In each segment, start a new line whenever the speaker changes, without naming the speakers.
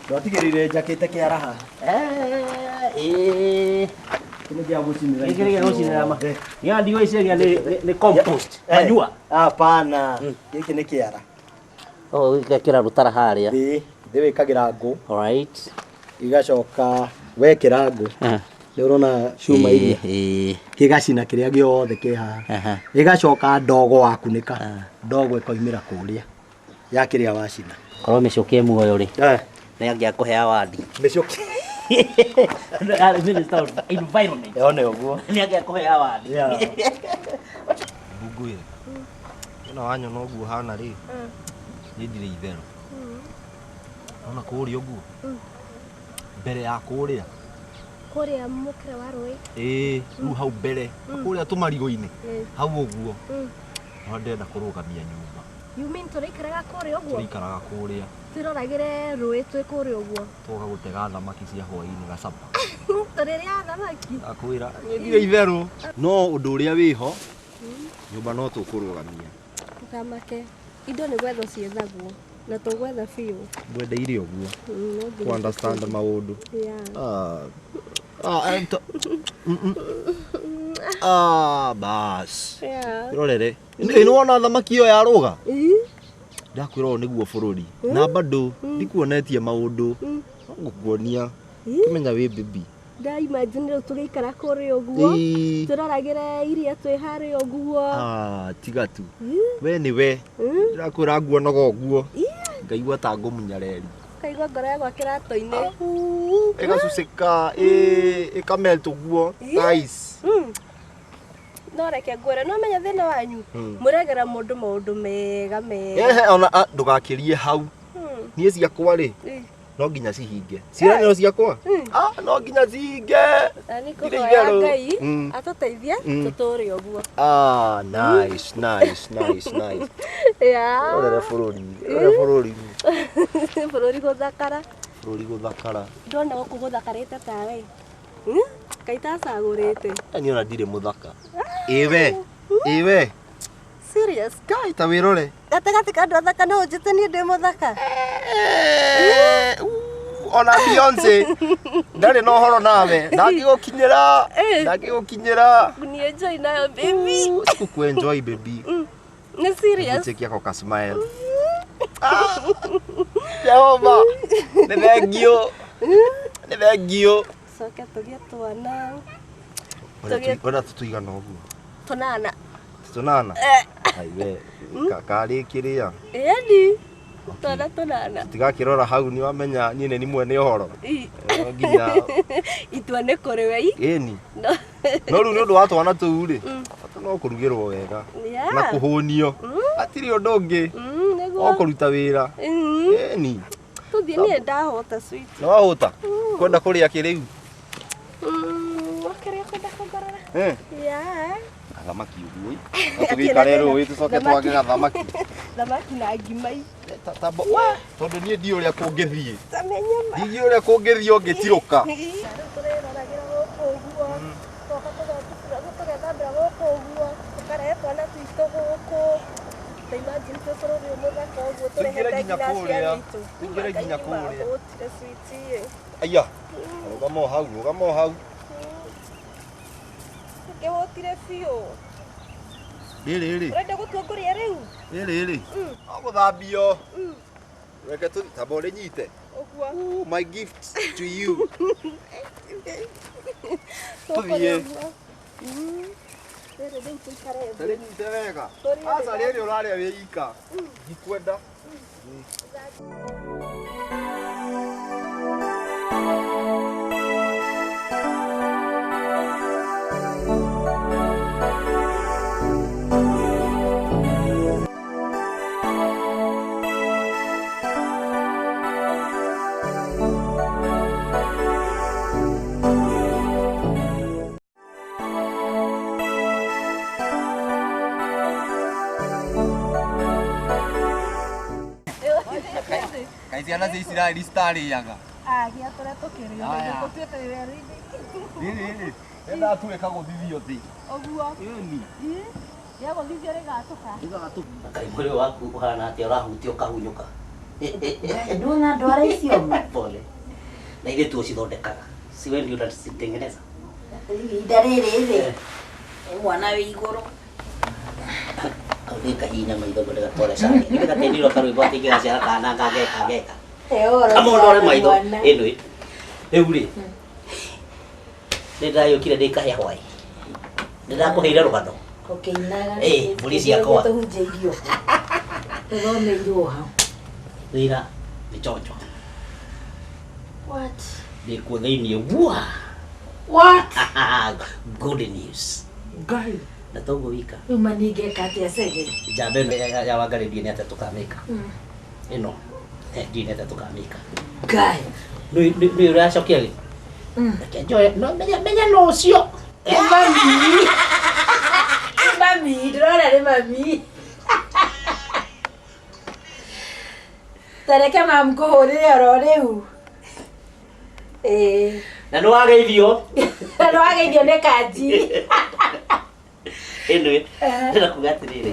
Ndatigĩrĩire njakĩte kĩaraha.
Ĩĩ.
Kĩnĩ gĩa gũcinĩra.
Gĩkĩ nĩ gĩa gũcinĩra ma. Ya ndigwĩciria nĩ compost. Manure.
Hapana. Gĩkĩ nĩ kĩara.
Oh, gĩkĩra rũtara harĩa.
Thĩ, thĩ wĩkagĩra ngũ.
Alright.
Igacoka wekĩra ngũ. Nĩ ũrona cuma iria. Kĩgacina kĩrĩa gĩothe kĩ haha. Ĩgacoka ndogo wakunĩka. Ndogo ĩkoimĩra kũrĩa. Ya kĩrĩa wacina.
Korwo mĩcuke muoyo rĩ. Nĩ angĩakũhe award.
Mĩcuke.
Minister of Environment.
Yone ũguo.
Nĩ angĩakũhe award.
Yeah.
Mbunguĩ. Ĩno wanyona ũguo hana rĩ. Niĩ ndirĩ itherũ. Ona kũrĩa ũguo. Mbere ya kũrĩa.
Kũrĩa mũkĩra wa rũĩ.
Ĩĩ, rĩu hau mbere. Kũrĩa tũmarigũ-inĩ. Hau ũguo. No ndĩrenda kũrũgamia nyũmba.
You mean tũrĩikaraga kũrĩa ũguo?
Tũrĩikaraga kũrĩa.
Twĩroragĩre rũĩ twĩ kũrĩa ũguo.
Twoka gũtega thamaki cia hwaĩ-inĩ gacapa.
Tũrĩrĩaga thamaki.
Akwĩra, niĩ ndirĩ itherũ. No ũndũ ũrĩa wĩho, nyũmba no tũkũrũgamia.
Ndũkamake. Indo nĩ gwethwo ciethagwo. Na tũgwetha biũ.
Ngwendeire ũguo.
No nginya
Ku understand maũndũ.
Yeah.
Ah, bas.
Yeah.
Rorere. Nĩ wona thamaki ĩyo yarũga? Ndakwĩra ũyũ nĩguo bũrũri. Na bado ndikuonetie maũndũ. No ngũkuonia. Kĩmenya wĩ baby.
Nda imagine rĩu tũgĩikara kũrĩa ũguo. Tũroragĩre iria twĩ harĩa ũguo.
Ah, tiga tu. We nĩ we. Ndĩrakwĩra nguonaga ũguo. Ngaigua ta ngũmunya reri.
Kaigua ngoro yakwa kĩratũ-inĩ.
Ĩgacucĩka, ĩkamelt ũguo. Nice.
No reke ngwĩre, no menya thĩna wanyu. Mũregera mũndũ maũndũ mega mega.
Ehe, ona ndũgakĩrie hau. Niĩ ciakwa rĩ, no nginya cihinge. Ciĩranĩro ciakwa? Ah, no nginya cihinge.
Na nĩ
Ndirĩ
kũhoya
itherũ.
Ngai atũteithie tũtũre ũguo.
Ah, nice, nice, nice, nice.
Yeah.
Rorere bũrũri, rorere bũrũri.
Bũrũri gũthakara.
Bũrũri gũthakara.
Ndona gũkũ gũthakarĩte tawe. Ngai tacagũrĩte.
Niĩ ona ndirĩ mũthaka. Ĩwe, ĩwe.
Serious?
Kai ta wĩrore.
Gatagatĩ ka andũ athaka no ũnjĩte niĩ ndĩ mũthaka?
Ona Beyonce ndarĩ na ũhoro nawe. Ndangĩgũkinyĩra. Ndangĩgũkinyĩra.
Ni enjoy nayo baby.
Siku enjoy baby.
Nĩ serious?
Cheki yako ka smile. Jehova. Nĩ thengiũ. Nĩ thengiũ.
Coke tũgĩe twana.
Ũrĩa tũtũigana ũguo.
Tũnana.
Tũnana? Ai we, karĩ kĩrĩa.
Ĩni. Twana tũnana.
Tũtigakĩrora hau nĩ wamenya niĩ nĩ mwene ũhoro. No nginya
Itua nĩ kũrĩ we.
Ĩni. No rĩu nĩ ũndũ wa twana tũu rĩ, bata no kũrugĩrwo wega. Na kũhũnio. Hatirĩ ũndũ ũngĩ.
Nĩguo.
O kũruta wĩra. Ĩni.
Tũthiĩ niĩ ndahũta sweet.
Nĩ wahũta? Kwenda kũrĩa kĩ rĩu?
Kĩrĩa kwenda kũngorora. Yeah.
Thamaki ũguo. Tũgĩikare rũĩ tũcoke twage gathamaki.
Thamaki na ngima.
Tondũ niĩ ndiũĩ ũrĩa kũngĩthiĩ.
Tamenya ma.
Ndiũĩ ũrĩa kũngĩthiĩ ũngĩtirũka.
Rĩu tũrĩroragĩra gũkũ ũguo. Tũgoka tũgethambĩra gũkũ ũguo. Tũkarehe twana twitũ gũkũ. Ta imagine twĩ bũrũri ũyũ mũthaka ũguo tũrehete
nginya
nginya
kũrĩa.
aciari aitũ.
Tũingĩre nginya kũrĩa.
Mahũtire sweetie.
Aya. Rũgama o hau, rũgama o hau.
Ngĩhũtire biũ.
Rĩrĩ rĩ.
Ũrenda gũtuongoria rĩu?
Rĩrĩ rĩ. No gũthambio. Reke tũthiĩ, tamba ũrĩnyite.
Ũguo.
My gift to you. Tũthiĩ.
Rĩrĩ rĩu tũikare thĩ.
Rĩnyite wega.
Tũrĩe
Aca rĩrĩ ũrarĩa wĩ ika. Ndikwenda. Kaĩ ciana cia Isiraeli citarĩaga?
Agia tũrĩa tũkĩrĩ
Aya.
tũtuĩte werũ-inĩ.
Rĩrĩ rĩ, nĩndatuĩka gũthithio thĩ.
Ũguo.
Ĩni.
Rĩagũthithio rĩgatũka.
Kaĩ mwĩrĩ waku ũhana atĩa ũrahutia ũkahunyũka?
Nduna ndwara icio ma.
Pole. Na ithuĩ tuocithondekaga. Si wewe ndio unazitengeneza.
Ihinda rĩrĩ rĩ mwana wĩ igũrũ.
Kau nĩ kahinya maitho ngwenda gatware cai. Nĩ gatendirwo karwĩmbo atĩ ingĩgaciara kana ngageka ngeka. Kamondore maitho. Ĩno ĩ. Rĩu rĩ. Nĩ ndĩragĩũkire ndĩ kahĩa hwaĩ. Nĩ ndakũheire rũgano.
Ũkĩinaga.
Ĩ, mbũri ciakwa.
Tũhunjĩirio. Tũthomeirwo hau.
Wĩra nĩ chonjo.
What?
Ndĩkuo thĩiniĩ. Wua!
What?
Good news.
Ngai.
Na toguo wika.
Rĩu ma ningĩka atĩa Cege?
Njamba ĩno ya Wangarĩ ndiĩ nĩ atĩa tũkamĩka. Ĩno. Ndiĩ nĩ atĩa tũkamĩka.
Ngai.
Nĩ ũracokia rĩ? Reke njoe. No menya menya no ũcio.
Nĩ mami. Nĩ mami, ndĩrona nĩ mami. Ta reke mamu kũhũrĩre oro rĩu. Ĩĩ.
Na nĩ wageithio.
Na nĩ wageithio nĩ kanji.
Ĩno ĩ. Ndĩrenda kuga atĩrĩrĩ.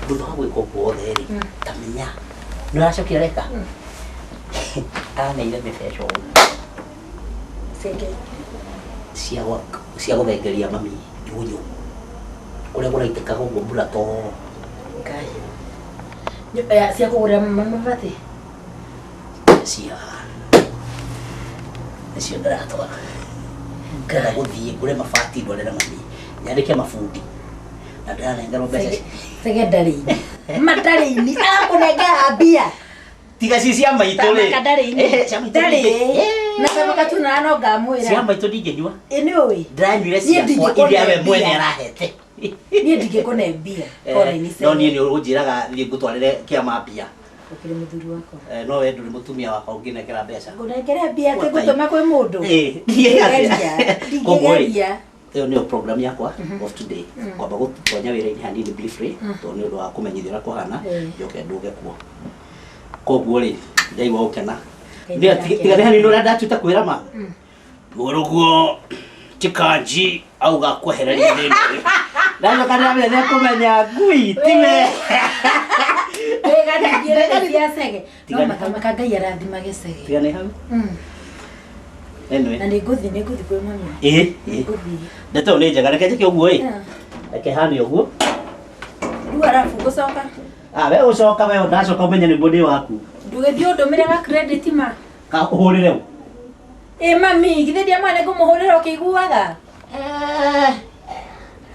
Thutha wa gwĩka ũguo wothe rĩ, ta menya. Nĩ ũracokia reka? Aneire mĩbeco ũũ.
Cege.
Cia cia gũthengeria mami nyũnyũ. Kũrĩa kũraitĩkaga ũguo mbura to.
Ngai. Cia kũgũrĩra mama mabati?
Cia. Nĩcio ndĩratwara. Ndĩrenda gũthiĩ ngũre mabati ndwarĩre mami. Nyandĩke mabundi. Na ndĩranengerwo mbeca.
Cege ndarĩ-inĩ. Ma ndarĩ-inĩ. Arakũnengera mbia.
Tiga ci cia maitũ rĩ.
Tamaka ndarĩ-inĩ.
Cia maitũ
Ndarĩ.
ndingĩ-
Na tamaka tu na no ngamwĩra.
Cia maitũ ndingĩnyua.
Ĩ nĩ ũĩ.
Ndĩranyuire
Niĩ
ciakwa
ndingĩkũne
iria we mwene
mbia.
arahete.
Niĩ ndingĩkũne mbia. Pole nĩ
No niĩ
Cege.
nĩ ũnjĩraga thiĩ ngũtwarĩre kĩama mbia.
Ũkĩrĩ mũthuri wakwa.
No we ndũrĩ mũtumia wakwa ũngĩnengera mbeca.
Ngũnengere mbia atĩ ngũtũma kwĩ mũndũ.
Ĩ, ndingĩgeria. Koguo rĩ,
Ndingĩgeria.
ĩyo nĩyo program yakwa of today. Kwamba gũtonya wĩra-inĩ hanini briefly tondũ nĩ ũndũ wa kũmenyithia ũrĩa kũhana njoke ndũge kuo. Koguo rĩ, ndaigua gũkena. Tiga nĩ hanini ũrĩa ndatuĩte kwĩra ma. Mũrũguo ti kanji auga kwehereria thĩna ũyũ. Ndacoka ndĩramenya kũmenya ngui tiwe.
Wĩganĩrie cia Cege. No
Tiga nĩ
matamaka Ngai arathimage Cege.
Tiga nĩ hau. Anyway.
Na nĩngũthiĩ nĩngũthiĩ kwĩ mami.
Ĩ, ĩ.
Nĩngũthiĩ.
Ndeto ĩyo nĩ njega reke njĩke ũguo ĩ. Reke hane ũguo.
Rĩu arabu ngũcoka.
Ah, we ũcoka we ndacoka ũmenye nĩguo ndĩ waku.
Ndũgĩthiĩ ũndũmĩre ga credit ma.
Ka ũhũrĩre ũ.
Ĩ mami, githĩ ndiamwene ngũmũhũrĩra ũkĩiguaga?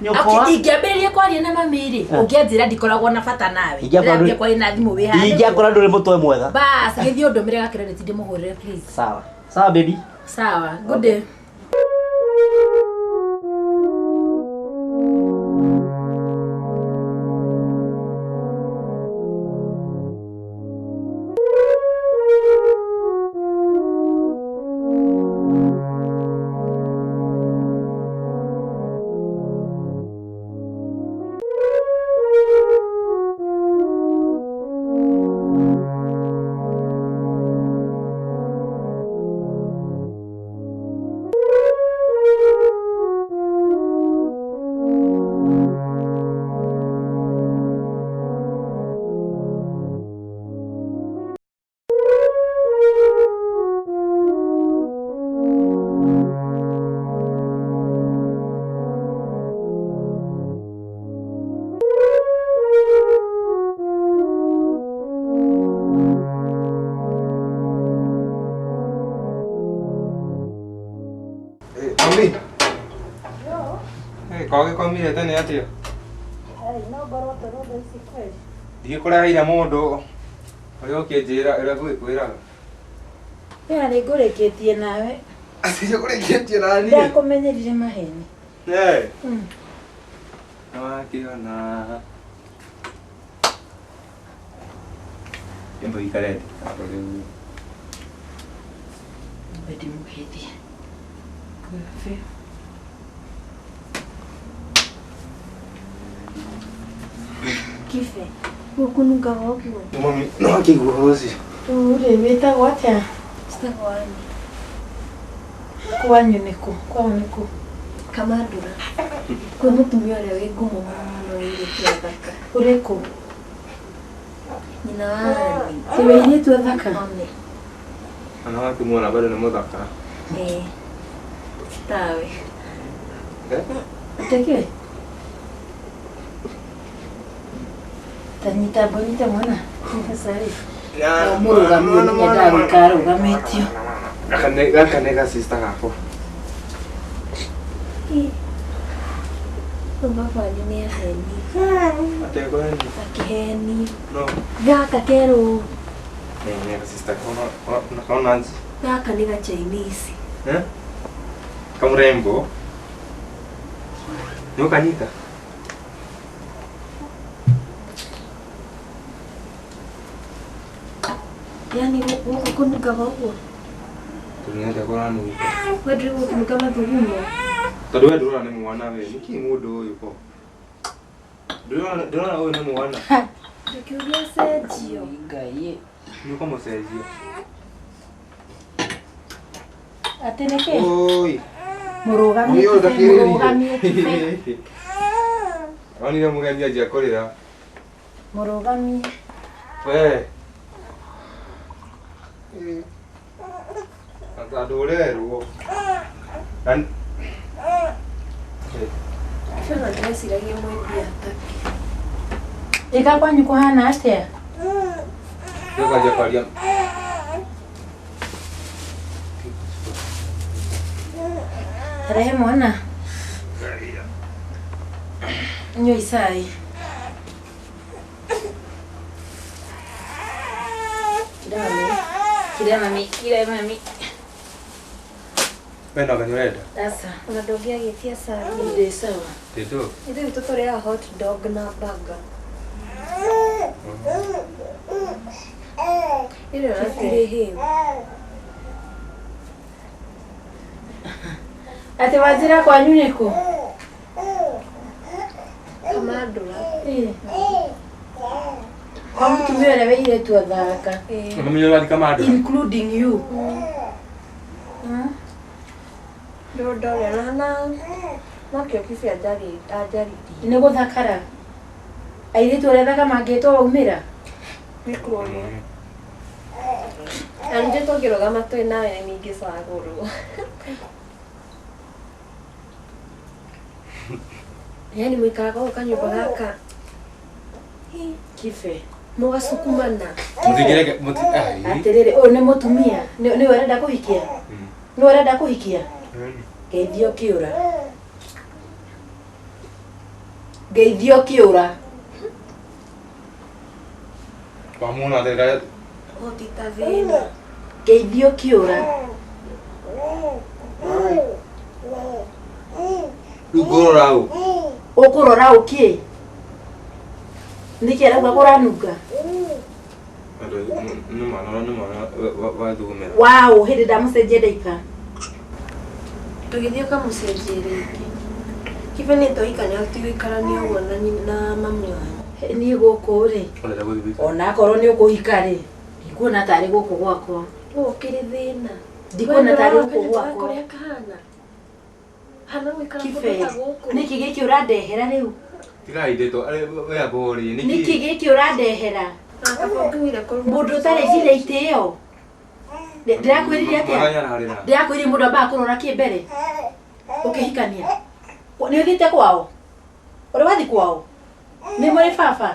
Nyũkwa.
Ingĩambĩrĩria kwaria na mami rĩ, ũngĩanjĩra ndikoragwo na bata nawe.
Ingĩakora
Ndĩrambia kwaria na thimũ wĩ handũ.
Ingĩakora ndũrĩ mũtwe mwega.
Bas, gĩthiĩ ũndũmĩre ga credit ndĩmũhũrĩre please.
Sawa. Sawa baby.
Sawa, good day.
Mami. Kogĩkomire tene atĩa?
No ngorwo toro thaa ici kweli.
Ndigĩkũreheire mũndũ ũrĩa ũkĩnjĩra ũrĩa ngũgĩkwĩraga.
Wĩra nĩ ngũrĩkĩtie nawe.
Atĩ ũrĩkĩtie na niĩ?
Ndakũmenyerire maheni.
Eh. Nĩwakĩona. Kĩmbo ikare thĩ. Rĩu.
Ndimũgeithie.
Kibe, gũkũnungaga ũguo.
Mami, no akĩigua ũhoro ũcio.
Rĩu rĩ wĩtagwo atĩa?
Njĩtagwo Ann.
Kwanyu nĩkũ? Kwao nĩkũ?
Kamandũra. Kwĩ mũtumia ũrĩa wĩ ngumo mũno wĩirĩtu athaka.
Ũrĩkũ?
Nyina wa Ann.
Ti wa airĩtu athaka?
One.
Ana wakimuona bado nĩ mũthaka.
Ĩĩ. Tawe.
Eh?
Ũtekĩ? Ta nyita mbonyite mwana. Sasa rĩ. Mũrũgamio nĩ nyendaga gũikara arũgamĩtio.
Gaka nĩ ga sister gakwa.
Ĩ. Baba wanyu nĩ aheni.
Atekũheni.
Akĩheni.
No.
Gaka kerũ.
Nĩ ga sister kaona kaona nji.
Gaka nĩ ga Chinese.
Eh? Kamurembo. Nĩ ũkanyita?
Yaani gũkũ kũnungaga ũguo.
Tondũ nĩ atĩa kũranunga.
We ndũrĩ gũkũnunga mathugumo.
Tondũ we ndũrona nĩ mwana we. Nĩkĩ mũndũ ũyũ ko? Ndũrona ũyũ nĩ mwana.
Ndũkiuge acenjio.
Ngai.
Nĩ ũkũmũcenjia.
Atĩ nĩkĩ?
Oi.
Mũrũgamie
Ũyũ
kibe, mũrũgamie kibe.
Onire mũgeni anjia kũrĩra.
Mũrũgamie.
We. Ata ndũrerwo. Na
Kibe ndĩreciragia mwĩ atake.
Ĩka kwanyu kũhana atĩa?
nĩũkanjia kwaria.
Rehe mwana. Nyua icai. Kira mami. Kira mami, kira mami.
We no anga nĩũrenda?
Aca.
Ona ndũngĩagĩtia cai.
Ndĩ sawa.
Ndĩndũ.
Ithuĩ gwitũ tũrĩaga hot dog na burger. Ĩrĩa hatirĩ hĩu.
Atĩ wanjĩra kwanyu nĩkũ?
Kamandũra.
Ĩ. Kwa mũtumia ũrĩa wa airĩtu athaka.
Ĩĩ.
Ũmenya ũrathiĩ Kamandũra?
Including you.
Ndũndore na nokĩo kibe anjarĩrie.
Nĩ gũthakara. Airĩtu arĩa athaka mangĩtwo waumĩra.
Nĩ kuonwo. Na ningĩ tũngĩrũgama twĩ nawe nĩ ingĩcagũrwo. Yaani mũikaraga gũkũ kanyũmba gaka
Kibe.
mũgacukumana.
Mũtingĩreke mũti ai.
Atĩrĩrĩ, ũyũ nĩ mũtumia. Nĩwe ũrenda kũhikia? Nĩwe ũrenda kũhikia? Ngeithio kĩũra. Ngeithio kĩũra.
Wamuona atĩ
Gũtita thĩna.
Ngeithio kĩũra.
Rĩu ngũrora ũ?
Ũkũrora ũkĩ? Nĩkĩ arauga kũranunga?
Andũ nĩ mwana nĩ mwana wathugumĩra.
Waũ hĩndĩ ndamũcenjia ndaipa.
Tũgĩthiĩ ũkamũcenjie rĩngĩ. Kibe nĩ twahikania tũtigũikarania ũguo na na mami wanyu.
Niĩ gũkũ rĩ,
Ũrenda gũthiĩ gũikara.
ona akorwo nĩ ũkũhika rĩ, ndikuona tarĩ gũkũ gwakwa.
Gũkĩrĩ thĩna.
Ndikuona tarĩ gũkũ gwakwa.
Kũrĩa kahana. Hana gũikara
Kibe,
kũndũ ta gũkũ.
nĩkĩ gĩkĩ ũrandehera rĩu?
Tigai ndeto we amba ũrie
Nĩkĩ gĩkĩ ũrandehera?
Kaba ũngiumire kũrĩa.
Mũndũ ũtarĩ nginya itĩo. Ndĩrakwĩrire atĩa?
Mwana nĩararĩra.
Ndĩrakwĩrire mũndũ ambaga kũrora kĩ mbere ũkĩhikania. Nĩ ũthiĩte kwao? Ũrĩ wathiĩ kwao? Nĩ mũrĩ baba?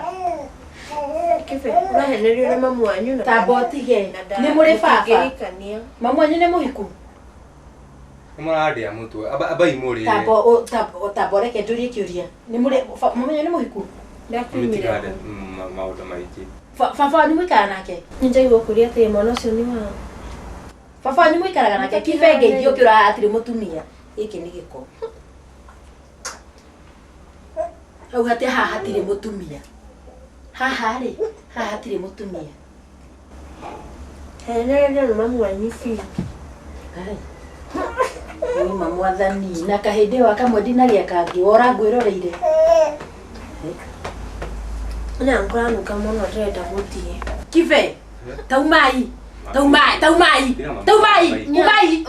Kibe, ũrahenerio nĩ mamu wanyu na
Tamba ũtige. Nĩ mũrĩ baba?
Mũtingĩhikania.
Mamu wanyu nĩ mũhiku?
Nĩ mũrandĩa mũtwe. Ambai mũrĩe.
Tamba tamba ũreke njũrie kĩũria. Nĩ mũrĩ mamu wanyu nĩ mũhiku?
Ndakiumire.
Mũtigande maũndũ maingĩ.
Baba wanyu mũikaraga nake?
Nĩnjaigua kũria atĩ mwana ũcio nĩ wao.
Baba wanyu mũikaraga nake? Kibe ngeithio kĩũra hatirĩ mũtumia. Gĩkĩ nĩ gĩko. Hau hatĩ haha hatirĩ mũtumia. Haha rĩ, haha hatirĩ mũtumia.
Henererio nĩ mamu wanyu biũ.
Ai. Ũima mwathani na kahĩndĩ ĩyo kamwe ndinagĩa kangĩ wora ngwĩroreire.
Na nkũranuka mũno ndĩrenda gũthiĩ.
Kibe. Taumai. Taumai, taumai. Taumai, umai.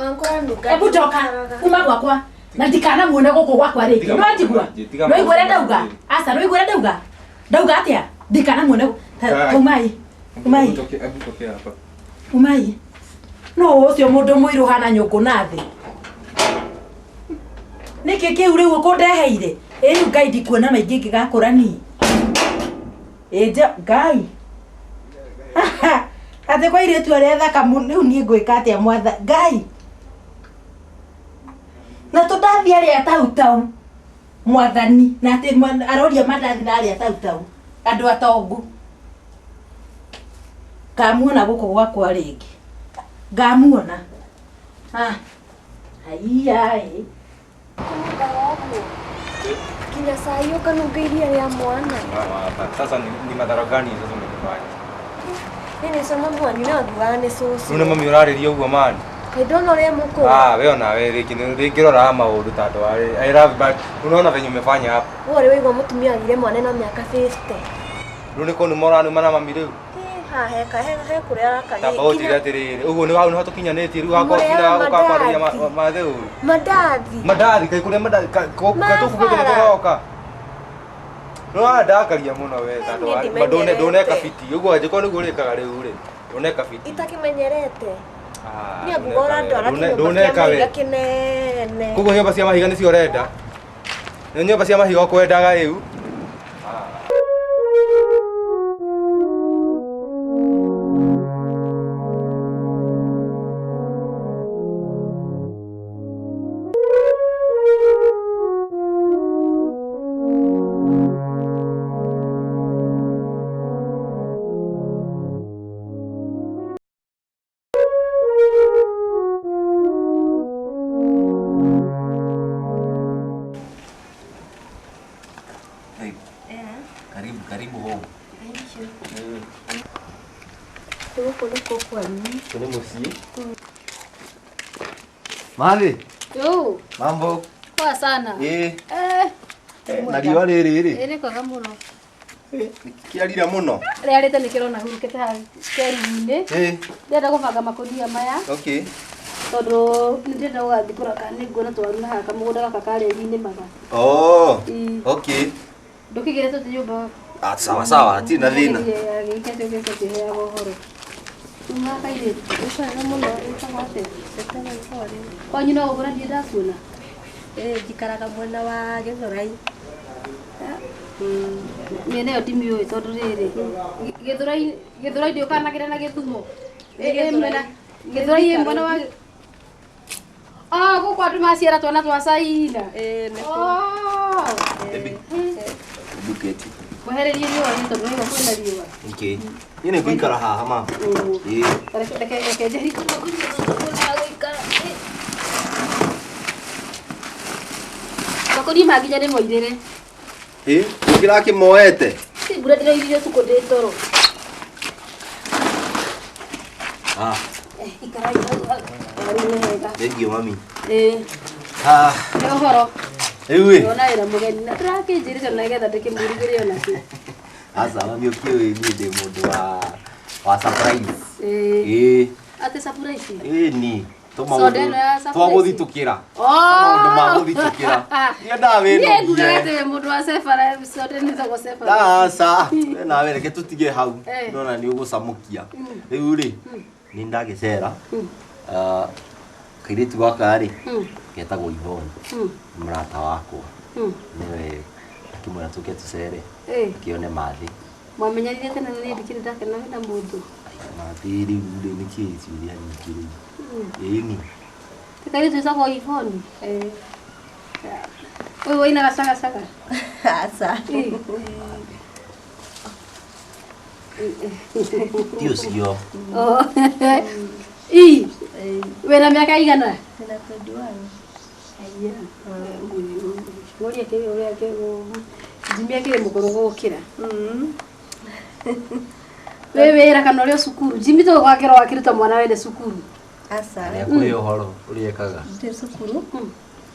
Ebu njoka uma gwakwa. Na ndikana muone guku gwakwa ringi. No njigua. No igwere ndauga. Aca no igwere ndauga. Ndauga atia? Ndikana muone taumai. Umai.
Hebu tokea hapa.
Umai. No ucio mundu muiru hana nyungu na thi. Niki kiu riu ukundeheire? Ĩ riu Ngai ndikuona maingĩ ngĩgakũra ni. Ĩ Ngai. Atĩ kwa airĩtu arĩa athaka rĩu niĩ ngwĩka atĩa mwatha Ngai. Na tũndathi arĩa tau tau mwathani na atĩ aroria mandathi na arĩa tau tau andũ atongu. Ngamuona gũkũ gwakwa rĩngĩ. Ngamuona. Ah. Haiya ĩ.
Kinya saa hiyo kanunga iria rĩa mwana.
Sasa ni madhara gani sasa umefanya?
Nini soma mwanyu na nguaga nĩ cũcũ.
Rĩu nĩ mami ũrarĩria ũguo mani.
Kaĩ ndona ũrĩa mũkũrũ.
Ah, wewe ona wewe rĩngĩ rora maũndũ ta andũ arĩa. I love but unaona venye umefanya hapa.
Wewe ũrĩ waigua mũtumia agire mwana na mĩaka 50.
Rĩu nĩ kũnuma ũranuma na mami rĩu.
Ha he he kũrĩa arakagia.
Tamba ũnjĩre atĩrĩrĩ, ũguo nĩ hau nĩho tũkinyanĩtie rĩu hakwa nginya gũkakwarĩria mathe ũru.
Mandathi.
Mandathi kaĩ kũrĩa mandathi katũkugĩte nĩ tũroka. No andakaria mũno we tondũ ndũneka fiti ũguo angĩkorwo nĩguo ũrĩkaga rĩu rĩ ndũneka fiti.
Itakĩmenyerete. Nĩ anguga ũrandwara kĩnyũmba kĩa mahiga kĩnene.
Koguo nyũmba cia mahiga nĩcio ũrenda? Nĩ nyũmba cia mahiga ũkwendaga rĩu?
Karibu home.
Thank you. Gũkũ nĩkuo kwanyu.
Nĩ mũciĩ. Mali.
Yo.
Mambo.
Poa sana.
Eh. Na riũa rĩrĩ rĩ.
Ĩ nĩ kwega mũno.
Kĩarire mũno.
Rĩarĩte nĩkĩrona hurũkĩte haha kĩaru-inĩ.
Eh.
Ndĩrenda gũbanga makũnia maya.
Okay.
Tondũ nĩndĩrenda gũgathiĩ kũrora kana nĩnguona twaru na haha kamũgũnda gaka karĩa nĩmaga.
Oh. Okay.
Ndũkĩgĩre tũthiĩ nyũmba.
Ah, sawa sawa, hatirĩ na thĩna.
Kwanyu no gũkũra ndirĩ ndakuona.
Njikaraga mwena wa Gĩthũrai.
Mĩena ĩyo ndimĩũĩ tondũ rĩrĩ Gĩthũrai Gĩthũrai ndĩũkanagĩra na Gĩthumo. Gĩthũrai ĩ mwena wa Ah, gũkũ andũ maciara twana twa Caina.
Oh.
Nduketi.
Wehererie riũa nĩ tondũ nĩguo kwĩna riũa.
Okay. Niĩ nĩngũikara haha ma. Ĩĩ.
Reke njeherie gũikara. Makũnia ma nginya nĩmoirĩre.
Ĩ, nĩkĩrakĩmoete?
Ti mbura ndĩroirire ũtukũ ndĩ toro.
Ah.
Ikarai hau waru-inĩ wega.
Thengiũ mami.
Ĩĩ.
Ah.
Nĩ ũhoro.
Rĩu ĩ.
Ndona wĩra mũgeni na ndũrakĩnjĩrĩte nĩgetha ndĩkĩmũrugĩre onakĩ.
Aca mami ũkĩũĩ niĩ ndĩ mũndũ wa surprise.
Ĩĩ.
Ĩĩ.
Atĩ surprise?
Ĩĩ ni.
Soda ĩno ya surprise.
Twagũthitũkĩra. Maũndũ ma gũthitũkĩra. Ndiendaga
Niĩ ngugaga
wĩnogie.
atĩ wĩ mũndũ wa sebara soda ĩno ĩtagwo sebara.
Aca, we nawe reke tũtige hau. Ndona nĩ ũgũcamũkia. Rĩu rĩ, nĩ ndagĩcera. Kairĩtu gaka rĩ, getagwo Yvonne. Mũrata wakwa. Nĩwe akĩmwĩra tũke tũcere. Akĩone mathĩ.
Mwamenyanire tene na niĩ ndikĩrĩ ndakena wĩna mũndũ.
Mathĩ rĩu rĩ nĩkĩĩ ciũria nyingĩ rĩu. Ĩni.
Ti kairĩtu getagwo Yvonne? Ũyũ wainaga caga caga?
Aca.
Ti ũcio.
Ii. Wĩna mĩaka igana?
Ndĩna 21.
Aya. Ũria kĩ ũrĩa kĩ Jimmy akĩrĩ mũkũrũ gũgũkĩra. Wĩ wĩra kana ũrĩ o cukuru? Jimmy to gwakĩrwo wakĩruta mwana wene cukuru.
Aca.
Nĩakũhe ũhoro ũrĩa ekaga.
Ndĩ cukuru.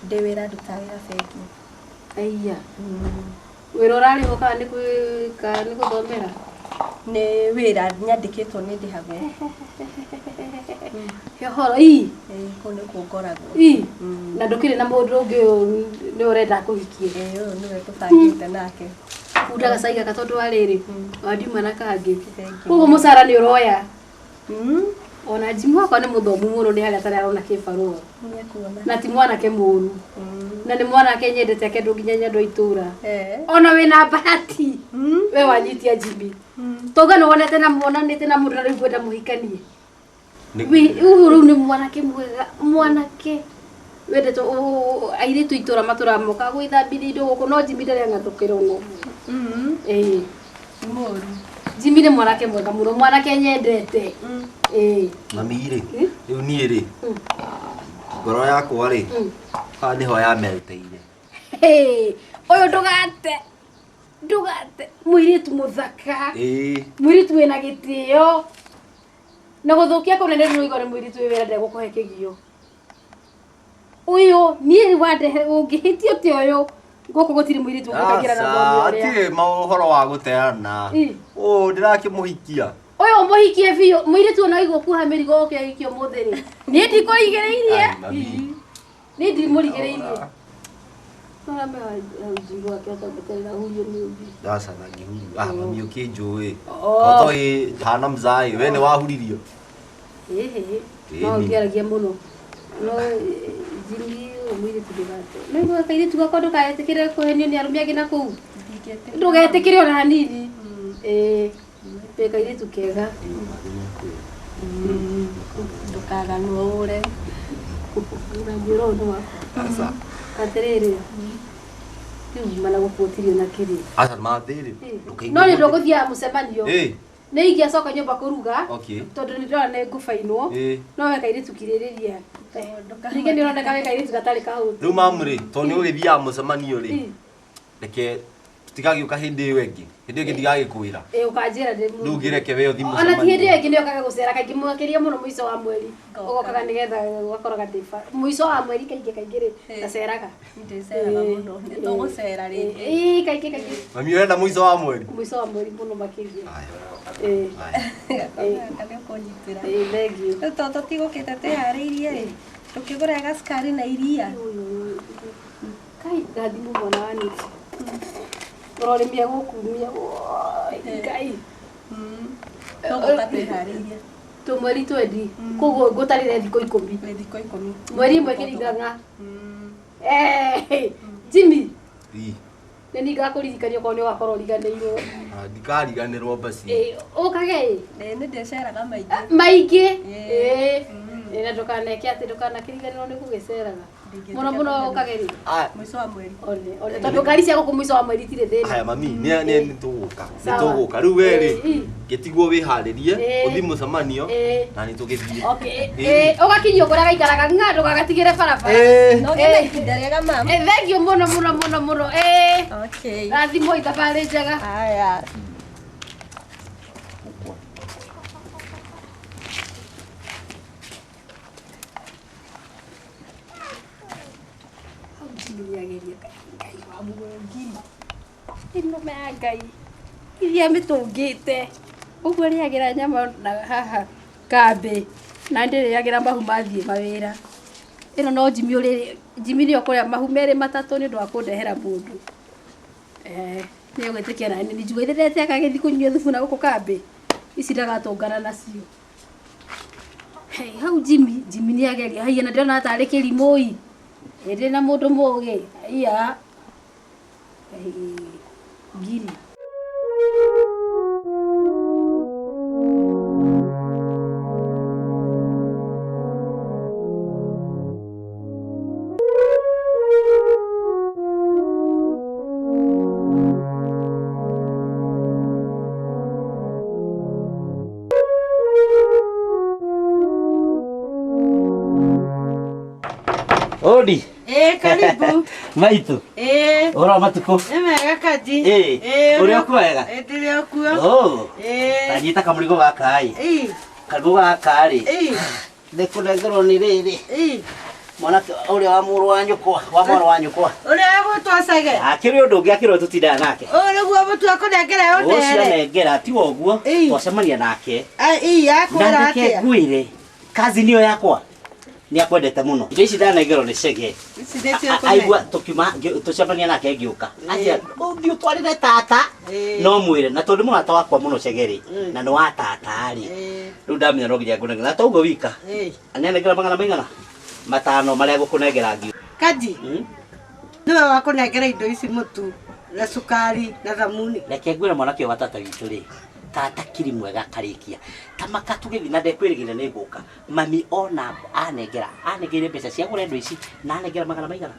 Ndĩ wĩra ndutaga wĩra bengi.
Aya. Wĩra ũrarĩhwo kana nĩ gwĩka nĩ gũthomera?
Nĩ wĩra nyandĩkĩtwo nĩ ndĩhagwo.
Ũhoro ii.
Ĩĩ, kũu nĩkuo ngoragwo.
Ii. Na ndũkĩrĩ na mũndũ ũngĩ ũyũ nĩ ũrenda kũhikia?
Ĩĩ, ũyũ nĩwe tũbangĩte nake.
Bunda gacai gaka tondũ wa rĩrĩ, wandiuma na kangĩ. Koguo mũcara nĩ ũroya? Ona Jimmy wakwa nĩ mũthomu mũno nĩ harĩa atarĩ arona kĩbarũa.
Nĩekuona.
Na ti mwanake mũru. Na nĩ mwanake nyendete akendwo nginya nĩ andũ a itũra. Ona wĩna bahati. We wanyitia Jimmy. Tauga nĩ wonete na muonanĩte na mũndũ na rĩu ngwenda mũhikanie. Ũyũ rĩu nĩ mwanake mwega, mwanake wendetwo airĩtu itũra matũraga mokaga gwĩthambithia indo gũkũ no Jimmy ndarĩ ang'athũkĩra ona ũmwe. Ĩĩ.
Mũru.
Jimmy nĩ mwanake mwega mũno, mwanake nyendete. Ĩĩ.
Mami rĩ, rĩu niĩ rĩ, ngoro yakwa rĩ, haha nĩho yamelteire.
Hey, ũyũ ndũgate ndũgate mũirĩtu mũthaka
Ĩĩ.
mũirĩtu wĩna gĩtĩo na gũthũkia kũnene nĩ ũigua nĩ mũirĩtu wĩ wĩra ndegũkũhe kĩgio ũyũ niĩ wandehe ũngĩhĩtia ũtĩ ũyũ gũkũ gũtirĩ mũirĩtu ũngĩkaingĩra na thomi
Aca,
ũrĩa
hatirĩ maũhoro wa gũteana.
Ĩ.
Ũũ ndĩrakĩmũhikia.
Ũyũ mũhikie biũ mũirĩtu ona aigua kuoha mĩrigo oke ahikio ũmũthĩ rĩ niĩ ndikũrigĩrĩirie.
Ai, mami.
Niĩ ndimũrigĩrĩirie. Ũrambe akĩhota gweterera hurio nĩ ũngĩ.
Aca ndangĩhurio. Ah, mami ũkĩnjũĩ.
Oh.
Kotoĩ hana mzaĩ, we nĩ wahuririo.
Ĩhĩ.
Ĩni.
No ũngĩaragia mũno. No Jimmy ũyũ mũirĩtu ndũgate. No igua kairĩtu gakwa ndũkagetĩkĩre kũhenio nĩ arũme angĩ na kũu. Ndũgetĩkĩre ona hanini. Ĩĩ. Wĩ kairĩtu kega.
Ndũkaganwo ũre.
Ũranjĩra ũndũ wakwa.
Aca.
Atĩrĩrĩ. Rĩu mana gũkũ gũtirĩ ona kĩrĩ.
Aca mathĩrĩ.
No nĩ ndũgũthiaga mũcemanio.
Ĩĩ.
Nĩ ingĩacoka nyũmba kũruga.
Okay.
Tondũ nĩ ndĩrona nĩ ngũbainwo.
Ĩĩ.
No we kairĩtu kirĩrĩria. Ningĩ nĩ ũroneka wĩ kairĩtu gatarĩ kahũtu.
Rĩu mamu rĩ, tondũ nĩ ũgĩthiaga mũcemanio rĩ,
Ĩ.
reke tũtigagĩũka hĩndĩ ĩyo ĩngĩ. Hĩndĩ ĩyo ĩngĩ ndigagĩkwĩra.
Ĩ ũkanjĩra ndĩ
Rĩu ngĩreke we ũthiĩ
Ona ti hĩndĩ
mũcemanio.
ĩyo ĩngĩ nĩ okaga gũcera kaingĩ makĩria mũno mũico wa mweri. Ũgokaga nĩgetha ũgakoraga ndĩ mũico wa mweri kaingĩ kaingĩ rĩ ndaceraga.
Ndĩceraga mũno. Nĩ tũgũcera rĩngĩ.
Ĩ kaingĩ kaingĩ
Mami ũrenda mũico wa mweri?
mũico wa mweri mũno makĩria. Ĩ.
Gaka nĩ ũkũnyitĩra.
Ĩ thengiũ.
Rĩu tondũ tũtigũkĩte twĩharĩirie rĩ, tũkĩgũra gacukari na iria.
Kai ngathimwo mwana wa nĩkĩ. Ũrorĩmia gũkumia. Woi, Ngai.
Tũgũka twĩharĩirie.
Tũmweri twendi. Koguo ngũtarĩre thikũ ikũmi.
Thikũ ikũmi.
Mweri ĩmwe kĩringanga. Eh, Jimmy.
Ĩ.
Nĩ niĩ ngakũririkania okorwo nĩ ũgakorwo ũriganĩirwo.
Ah, Ndikariganĩrwo basi.
Ĩ, ũkage ĩ.
Ĩ, nĩ ndĩceraga maingĩ.
Maingĩ. Ĩ. Ĩ, na ndũkaneke atĩ ndũkanakĩriganĩrwo nĩ gũgĩceraga. Mũno mũno ũkage rĩ.
Ah,
Mũico wa mweri.
One, one tondũ ngari cia gũkũ mũico wa mweri itirĩ thĩna.
Haya mami, nĩ nĩ nĩ tũgũka. Nĩ
Sawa.
tũgũka. Rĩu we rĩ,
Ĩ.
gĩtigwo wĩharĩrie,
Ĩ.
ũthiĩ mũcemanio
Ĩ.
na nĩ tũgĩthiĩ.
Okay.
Ĩ.
Ĩ, ũgakinyio kũrĩa gaikaraga ng'a ndũgagatigĩre barabara.
Ĩ.
No ũgĩe na ihinda rĩega mam.
Ĩ, thengiũ mũno mũno mũno mũno. Ĩ.
Okay.
Rathimwo thabarĩ njega.
Haya.
Hau Jimmy nĩageria Ngai wa muoyo ngiri. Ĩno ya Ngai. Iria mĩtũngĩte. Ũguo rĩagĩra nyama na haha kambĩ. Na ndĩrĩagĩra mahu mathiĩ mawĩra. Ĩno no Jimmy ũrĩ Jimmy nĩwe ũkũrĩa mahu merĩ matatũ nĩ ũndũ wa kũndehera mũndũ. Eh, nĩegwĩtĩkia na nĩ njugua ithethete agagĩthiĩ kũnyua thubu na gũkũ kambĩ. Ici ndagatũngana nacio. Hey, hau Jimmy, Jimmy nĩageria. Haiya na ndĩrona tarĩ kĩrimũ ĩ. Ĩndĩ na mũndũ mũgĩ. Haiya. Hey, ngiri.
Odi.
Ĩ, karibu.
Maitu.
Ĩ.
Ũhoro wa matukũ?
Nĩ mega Kaji.
Ĩ.
Ĩ,
Ũrĩ o kuo wega?
Ĩ, ndĩrĩ o kuo.
Oh.
Ĩ.
Tanyita kamũrigo gaka ĩ.
Ĩ.
Kamũrigo gaka rĩ.
Ĩ.
Nĩ kũnengerwo nĩ rĩrĩ.
Ĩ.
Mwanake ũrĩa wa mũrũ wa nyũkwa, wa mwana wa nyũkwa.
Ũrĩa egwĩtwo Cege.
Akĩrĩ ũndũ ũngĩ akĩrĩ tũtindaga nake.
Ũyũ nĩguo mũtu akũnengera
Ũcio
ũndere.
anengera tiga ũguo
Ĩĩ.
twacemania nake.
Ii akwĩra
Na reke
atĩa?
ngwĩre kazi niyo yakwa nĩ akwendete mũno. Indo ici ndanengerwo nĩ Cege.
Ici nĩcio
Aigua tũkiuma tũcemania nake ngĩũka. Anjĩra ũthiĩ ũtwarĩre tata.
Ĩĩ.
No mwĩre na tondũ nĩ mũrata wakwa mũno Cege rĩ na nĩ wa tata rĩ.
Ĩĩ.
Rĩu ndamenya no nginya ngũnengere. Na toguo wika.
Ĩĩ.
Anenengera magana maigana? Matano marĩa ngũkũnengera ngiũ.
Kaji. Nĩwe wakũnengera indo ici mũtu na cukari na thamuni.
Reke ngwĩre mwanake ũyũ wa tata witũ rĩ tata kiri mwega akarĩkia tamaka tũgĩthiĩ na ndekwĩrĩgĩrĩra nĩ ngũka mami ona anengera anengeire mbeca cia gũra indo ici na anengera magana maigana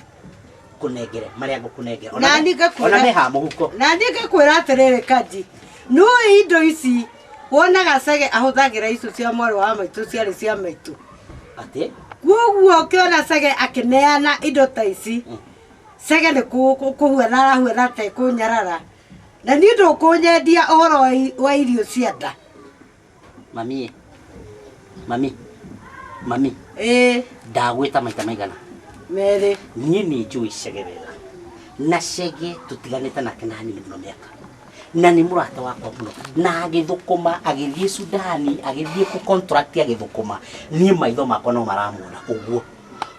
kũnengere marĩa ngũkũnengera Ona
Na niĩ ngakwĩra-
ona me haha mũhuko
Na niĩ ngakwĩra atĩrĩrĩ Kaji, nĩũĩ indo ici wonaga Cege ahũthagĩra icio cia mwarĩ wa maitũ ciarĩ cia maitũ.
Atĩ?
Koguo ũkĩona Cege akĩneana indo ta ici, Cege nĩ kũhuana arahuana ta ekũnyarara. Na niĩ ndũkũnyendia ũhoro wa irio cia nda.
Mami mami mami
ĩĩ
ndagwĩta maita maigana
merĩ
niĩ nĩ njũĩ Cege wega na Cege tũtiganĩte nake na hanini mũno mĩaka na nĩ mũrata wakwa mũno na agĩthũkũma agĩthiĩ Sudani agĩthiĩ kũ contract agĩthũkũma niĩ maitho makwa no maramuona ũguo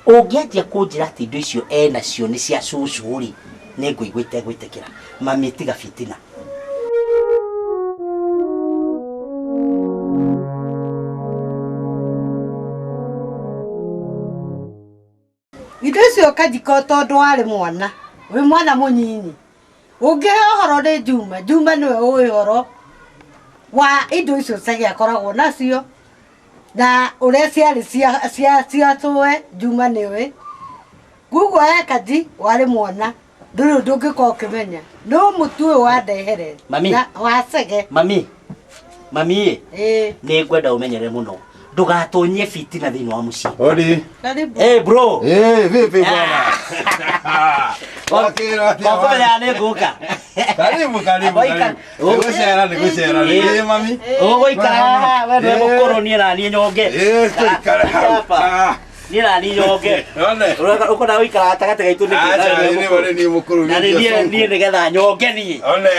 ũngĩanjia kũnjĩra atĩ indo icio enacio nĩ cia cũcũ rĩ nĩ ngũigua itegwĩtĩkĩra mami tiga fitina
Indo icio Kajiko tondũ warĩ mwana wĩ mwana mũnyinyi ũngĩhe ũhoro nĩ Juma Juma nĩwe ũĩ ũhoro wa indo icio Cege akoragwo nacio na ũrĩa ciarĩ cia cũwe Juma nĩwe koguo we Kaji warĩ mwana ndũrĩ ũndũ ũngĩkorwo ũkĩmenya no mũtu ũyũ wandehere
Mami.
na wa Cege
mami mami
ĩĩ
nĩ ngwenda ũmenyere mũno ndũgatonyie fitina thĩinĩ wa mũciĩ
Hodi.
Karibu.
Hey bro.
Eh, vipi bwana? Wakira
Wakomenya nĩ ngũka.
Karibu karibu karibu. Nĩgũcera nĩgũcera. Nĩ mami.
Ũgũikara haha we nĩwe mũkũrũ niĩ na niĩ nyonge.
Eh, tũikare hau.
Niĩ na niĩ nyonge.
One.
Ũkwenda gũikara gatagatĩ gaitũ nĩkĩ?
Acha nĩ wale ni mũkũrũ.
Na nĩ niĩ nĩgetha nyonge niĩ.
One.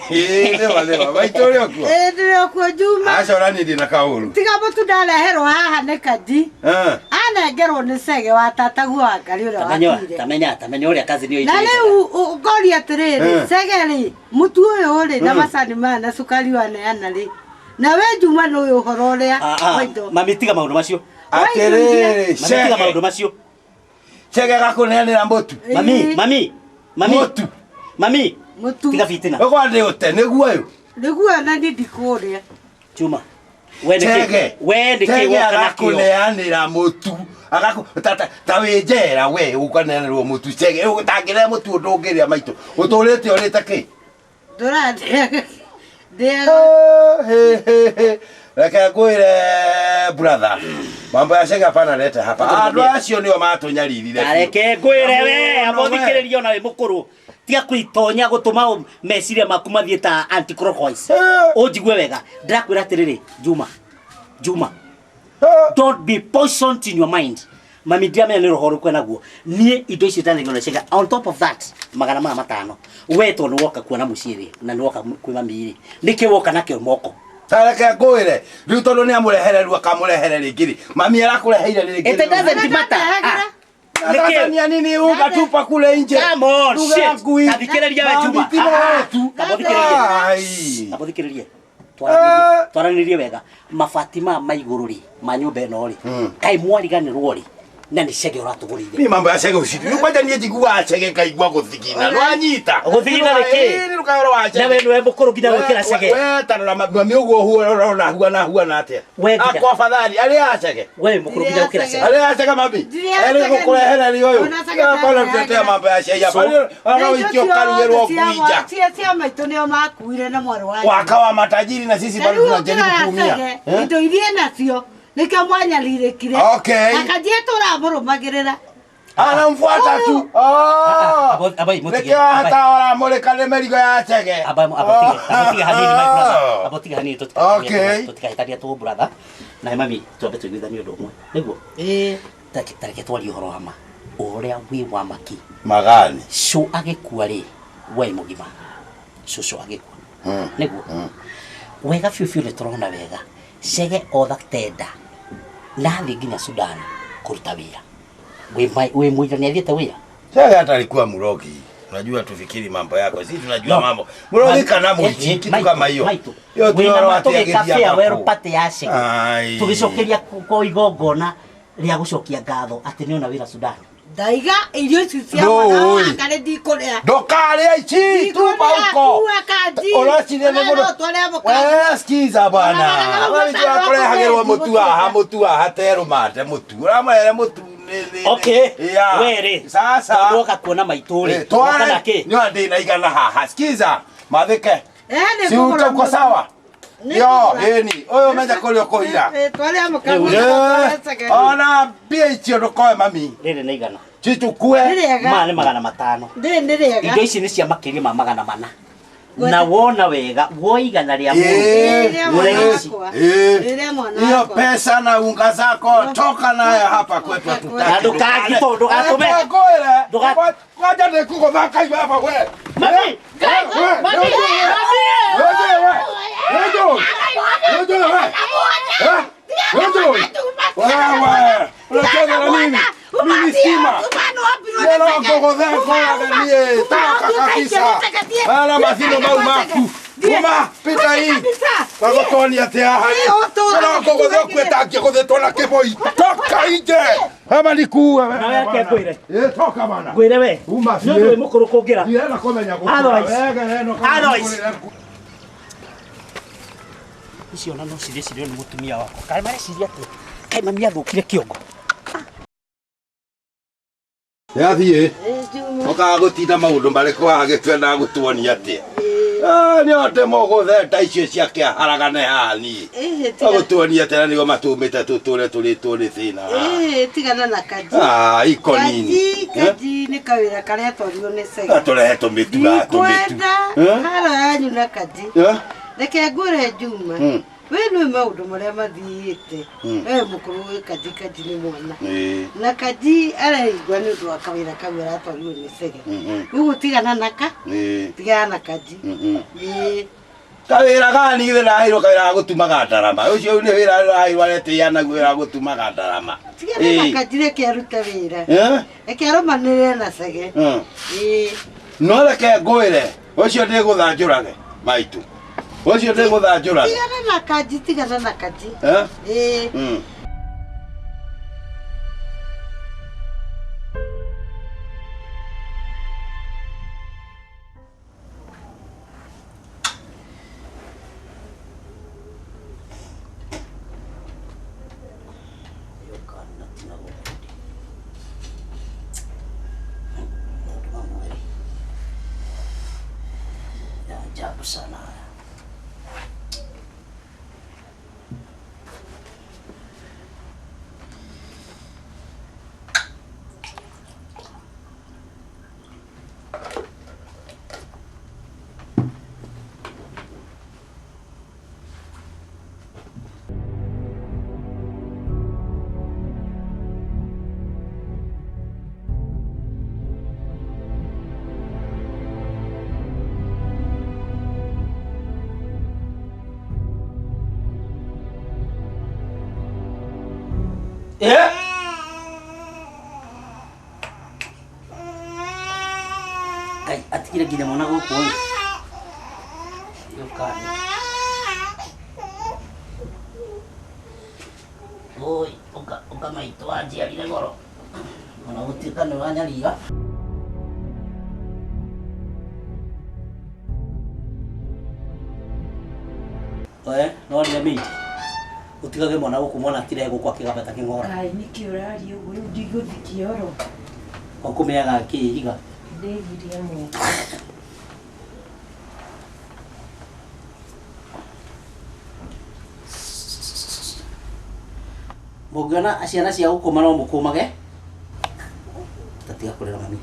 Eh, nĩ wale wa. Maitũ ũrĩ okuo.
Ĩĩ ndĩrĩ okuo Juma
Aca ũrani ndĩ na kaũru.
tiga mũtu ndareherwo haha nĩ Kaji
Eh.
anengerwo nĩ Cege wa tataguo wa Ngarĩ ũrĩa
Tamenya
wakuire
tamenya tamenya ũrĩa kazi nĩyo
na rĩu ngoria atĩrĩrĩ Cege rĩ mũtu ũyũ rĩ na macani maya na cukari waneana rĩ na we Juma nĩ ũyũ ũhoro ũrĩa wa indo
Mami tiga maũndũ macio.
Atĩrĩrĩ,
Mami tiga
Chege.
maũndũ macio.
Chege gakũneanĩra mũtu.
Mami mami mami.
Mũtu.
Mami.
Mũtu.
Tiga fitina.
Ũkwa ndĩ ũte nĩguo ũyũ.
Nĩguo na niĩ ndikũrĩa.
Chuma. We nĩkĩ?
Chege.
We nĩkĩ
Chege
woka nakĩo?
agakũneanĩra mũtu. Agaku ta wĩ njera we ũkaneanĩrwo mũtu Chege ũtangĩrĩa mũtu ũndũ ũngĩrĩa maitũ. Ũtũrĩte ũrĩte kĩ?
Ndũrandĩaga.
Ndĩaga. Reke ngwĩre brother. Mambo ya Chege hapana lete hapa. Andũ acio nĩo matũnyaririre.
Ta reke ngwĩre we amba ũthikĩrĩrie ona wĩ mũkũrũ tiga kwitonya gũtũma meciria maku mathiĩ ta anti clockwise ũnjigue wega ndĩrakwĩra atĩrĩrĩ Juma Juma don't be poisoned in your mind mami ndiramenya nĩ roho ũrĩkũ enaguo niĩ indo icio ndanengerwo nĩ Chege on top of that magana maya matano we tondũ nĩ woka kuona mũciĩ rĩ na nĩ woka kwĩ mami rĩ nĩkĩ woka nakĩo moko
Ta reke ngwĩre rĩu tondũ nĩ amũrehere rĩu akamũrehere rĩngĩ rĩ mami arakũreheire rĩngĩ
It doesn't matter.
Tanzania nini ukatupa kule nje.
Come on,
Lugha
shit.
yangu hii.
Tathikĩrĩria we Juma.
Mami, wetu.
Kamba ũthikĩrĩrie.
Ai.
Kamba ũthikĩrĩrie. Twaranĩrie wega mabati maya ma igũrũ rĩ ma nyũmba ĩno rĩ kaĩ mwariganĩrwo rĩ na nĩ Chege ũratũgũrĩire
Ni mambo ya Chege uciti. Rĩu kwanja niĩ njiguaga Chege ngaigua gũthigina. Nĩwanyita.
Gũthigina nĩ kĩ?
Ĩĩ, nĩ rũkayo rwa Chege.
Na we nĩwe mũkũrũ nginya gwĩkĩra Chege.
We ta rora mami ũguo ũrona huana huana atĩa.
We nginya-
Akwa afadhali arĩa a Chege.
We mũkũrũ nginya gũkĩra Chege.
Arĩa a Chege mami.
Ndirĩa
Arĩ
Chege
gũkũrehere ri ũyũ.
Ona Chege
Hapana
ndarehagĩra.
tutetea mambo ya Chege.
So-
Hapana wikio karugĩrwo kuinja.
Cia maitũ nĩo makuire na mwarĩ wa
Waka wa matajiri na sisi
Na
bado
rĩu
tunajaribu
ũngĩrora
kuumia.
Chege,
Eh?
indo iria nacio nĩkĩo mwanyarirĩkire
Okay.
na Kaji tũramũrũmagĩrĩra
Anamfuata tu. Ah.
Abai mũtige.
Nĩkĩo hata ũramũrĩka nĩ mĩrigo ya Chege.
Aba aba tiga hanini my brother. Aba tiga hanini
Okay.
tũtikahĩtania tũ brother. Na mami twambe tũiguithanie ũndũ ũmwe. Nĩguo?
Ĩĩ.
Tareke twarie ũhoro wa ma. Ũrĩa wĩ wa maki.
Magani.
Cũ agĩkua rĩ, we mũgima. Cũcũ agĩkua. Nĩguo. Wega biũ biũ nĩ tũrona wega. Chege otha tenda. Na athiĩ nginya Sudan kũruta wĩra. Wĩ mũira nĩ athiĩte wĩra.
Chege hata alikuwa murogi. Unajua tufikiri mambo yako. Sisi tunajua mambo. Murogi kana muichi kitu kama hiyo. Hiyo
tu wĩna farewell party ya Chege. Tũgĩcokeria kwa igongona rĩa gũcokia ngatho atĩ nĩona wĩra Sudan.
Ndaiga irio ici cia mwana waka nĩ ndikũrĩa.
Ndũkarĩa ici tupa huko. Ũraciria nĩ mũndũ. Wewe sikiza bwana. Wewe tũrakũrehagĩrwo mũtu haha mũtu haha terũ mate mũtu. Ũramũrehere mũtu.
Okay.
Yeah.
Wewe
sasa
ndoka kuona maitũ rĩ.
Tware. Nĩ ndĩ na igana haha. Sikiza. Mathike. Si uko sawa? Yo, heni. Ũyũ menya kũrĩa ũkũhira. Ona mbia icio ndũkoe mami.
Rĩrĩ nĩ igana.
Chichukue.
Maya nĩ 500.
Ndĩ rĩega.
Indo ici nĩ cia makĩria ma 400. Na wona wega woigana rĩa mũndũ.
Hiyo pesa na unga zako toka nayo hapa kwetu hatutaki.
Ndũkangitwo ndũgatũme.
Ngoja nikugothaka iwe hapa we.
Mami, mami,
Wewe, unacheza na nini? Mimi stima. Ala mathino mau maku. Uma pita hii. Tagũtonia atĩa haha. Tũrokũgũthwo kwĩtangia gũthĩtwo na kĩboi. Toka nje. Hama nikuue.
Na weke ngwĩre.
Toka bana.
Ngwĩre we.
Uma
Nĩ ũndũ wĩ mũkũrũ kũngĩra.
Ndirenda kũmenya
gũkũra. Icio ona no cirĩ cirĩo nĩ mũtumia wakwa. Kaĩ mareciria atĩa? Kaĩ mami athũkire kĩongo.
Yathiĩ. Ũkaga gũtinda maũndũ marĩkũ haha gĩtwendaga gũtuonia atĩa? Nĩ ote mũgũtheta icio ciake aharagane haha niĩ. Gũtuonia atĩa na nĩguo matũmĩte tũtũre tũrĩtwo nĩ thĩna.
Tigana na Kaji.
Iko nini.
Kaji nĩ kawĩra karĩa twarirwo nĩ Chege.
Tũrehe tũmĩtu haha tũmĩtu.
Ndikwenda haro yanyu na Kaji. Reke ngwĩre Juma. We nĩ maũndũ marĩa mathiĩte. We mũkũrũ wĩ Kaji, Kaji nĩ mwana. Na Kaji areigua nĩ ũndũ wa kawĩra kau aratwarirwo nĩ Chege. Rĩu tigana na ka? Tigana na Kaji.
Kawĩra gani githĩ ndaheirwo kawĩra ga gũtumaga ndarama. Ũcio nĩ wĩra ndĩraheirwo aretĩĩa naguo wĩra wa gũtumaga ndarama.
Tigana na Kaji reke arute wĩra. Reke arũmanĩrĩre na Chege.
No reke ngwĩre ũcio ndĩgũthanjũrage maitũ. Ũcio ndĩgũthanjũrage.
Tigana na Kaji, tigana na Kaji.
Ajabu sana. Ngai atigire nginya mwana gũkũ ĩ. Yũkani. Oi, ũka ũka maitũ anjiarire goro. Ona gũtuĩka nĩ ũranyarira. Oe, no nĩ mĩiti. Utigage mwana gũkũ mwana atire gũkũ akĩgamba ta kĩng'ora.
Ngai nĩkĩ ũraria ũguo rĩu ndigũthiĩ kĩoro.
Ũkũmĩaga kĩ iga?
Ndĩgirie moko.
Mũngĩona ciana cia gũkũma no mũkũmage. Tatiga kũrĩra mami.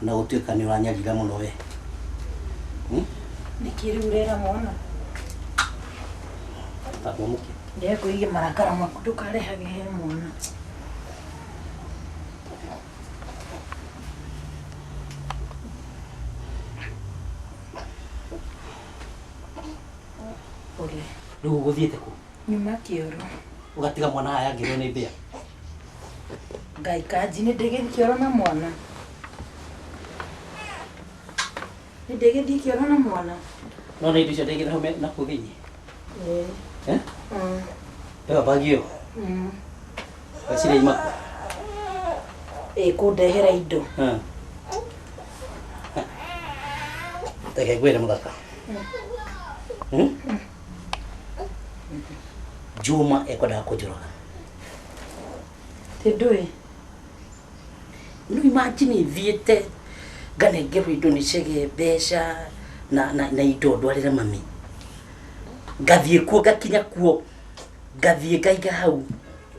Na gũtuĩka nĩ ũranyarira mũno we.
Nĩkĩ rĩu ũrera mwana?
Tambũmũke.
Ndekũiga marakara maku ndũkarehage he mwana.
Rĩu ũgũthiĩte kũ?
Nyuma kĩoro.
Ũgatiga mwana haha angĩrĩo nĩ mbĩa.
Ngai kanji nĩ ndĩgĩthiĩ kĩoro na mwana. Nĩ ndĩgĩthiĩ kĩoro na mwana.
No nĩ indo icio ndĩgĩra hau na kũu thĩinĩ.
Ĩĩ.
Eh?
Mm.
Ĩyo bagi ĩyo.
Mm.
Weciria ima kũ?
Ĩkũndehera indo.
Ah. Reke ngwĩre mũthaka. Hmm? Juma ekwendaga kũnjũraga.
Ti ndũĩ.
No imagine thiĩte nganengerwo indo nĩ Chege mbeca na, na, na indo ndwarĩre mami. Ngathiĩ kuo ngakinya kuo ngathiĩ ngaiga hau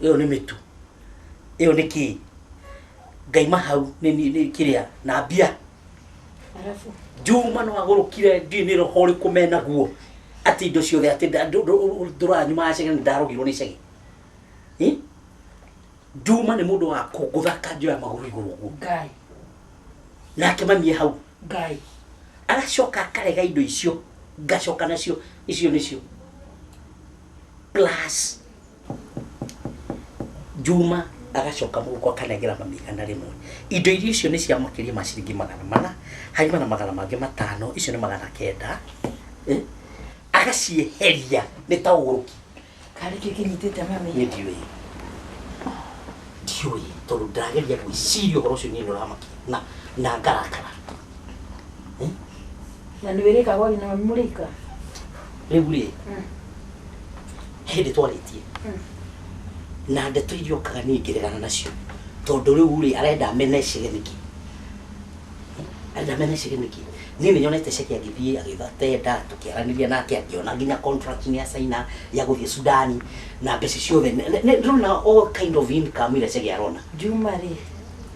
ĩyo nĩ mĩtu ĩyo nĩ kĩĩ ngaima hau nĩ nĩ nĩ kĩrĩa na mbia.
Arabu.
Juma no agũrũkire ndiũĩ nĩ roho ũrĩkũ menaguo atĩ indo ciothe atĩ ndũraga nyuma ya Chege nĩ ndarogirwo nĩ Chege. Eh? Juma nĩ mũndũ wa kũngũtha akanjoya magũrũ igũrũ ũguo.
Ngai.
Nake mami e hau.
Ngai.
Agacoka akarega indo icio ngacoka nacio icio nĩcio plus Juma agacoka mũhuko akanengera mami 100. Indo iria icio nĩ cia makĩria ma ciringi 400, harĩ na magana mangĩ matano, icio nĩ 900. Eh? Agacieheria nĩ ta ũgũrũki.
Karĩ kĩ kĩnyitĩte mami?
Niĩ ndiũĩ. Ndiũĩ tondũ ndĩrageria gwĩciria ũhoro ũcio niĩ nĩ ũramakia na na ngarakara. Eh?
Na nĩ wĩrĩka gwathi na mami mũrĩka?
Rĩu rĩ, hĩndĩ twarĩtie na ndeto iria okaga niĩ ngĩregana nacio tondũ rĩu rĩ arenda mene Chege nĩkĩ? Arenda mene Chege nĩkĩ? Niĩ nĩ nyonete Chege agĩthiĩ agĩetha tenda tũkĩaranĩria nake akĩona nginya contract nĩ acaina ya gũthiĩ Sudani na mbeca ciothe ndĩrona all kind of income iria Chege arona.
Juma rĩ,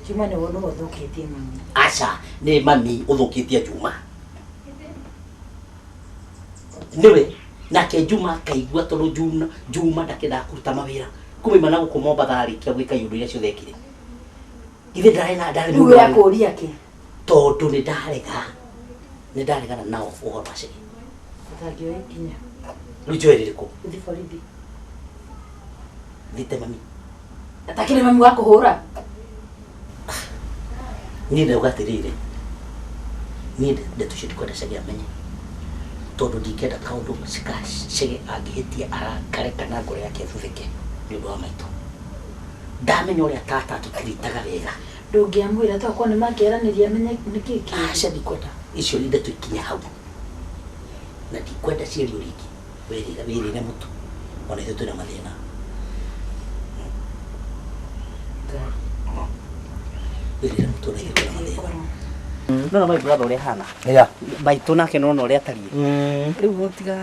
Juma nĩwe nĩwe ũthũkĩtie mami.
Aca, nĩ mami ũthũkĩtie Juma. Nĩwe nake Juma akaigua tondũ Juma, Juma ndakĩendaga kũruta mawĩra kuma ima na gũkũ Mombatha arĩkia gwĩka iũndũ iria ciothe ekire. Ithe ndarĩ na ndarĩ
Rĩu
mũndũ warĩ-
akũria kĩ?
tondũ nĩ ndarega nĩ ndaregana nao ũhoro wa Chege.
Ũtangĩoya ikinya.
Rĩu njoe rĩrĩkũ?
Ũthiĩ borithi.
Thite mami.
Atakĩrĩ mami wa kũhũra?
Niĩ ndauga atĩrĩrĩ, niĩ ndeto icio ndikwenda Chege amenye tondũ ndingĩenda kaũndũ ka Chege angĩhĩtia arakare kana ngoro yake ĩthuthĩke nĩ ũndũ wa maitũ. Ndamenya ũrĩa tata atũtiritaga wega.
Ndũngĩamwĩra tokorwo nĩ mangĩaranĩria amenye nĩkĩ kĩũru.
Aca ndikwenda icio ndeto ikinye hau na ndikwenda ciario rĩngĩ. Wĩrĩre wĩrĩre mũtu ona ithuĩ twĩna mathĩna. Wĩrĩre mũtu ona ithuĩ twĩna mathĩna. No na my brother ũrĩa ahana.
Yeah.
Maitũ nake nona ũrĩa atariĩ. Rĩu tiga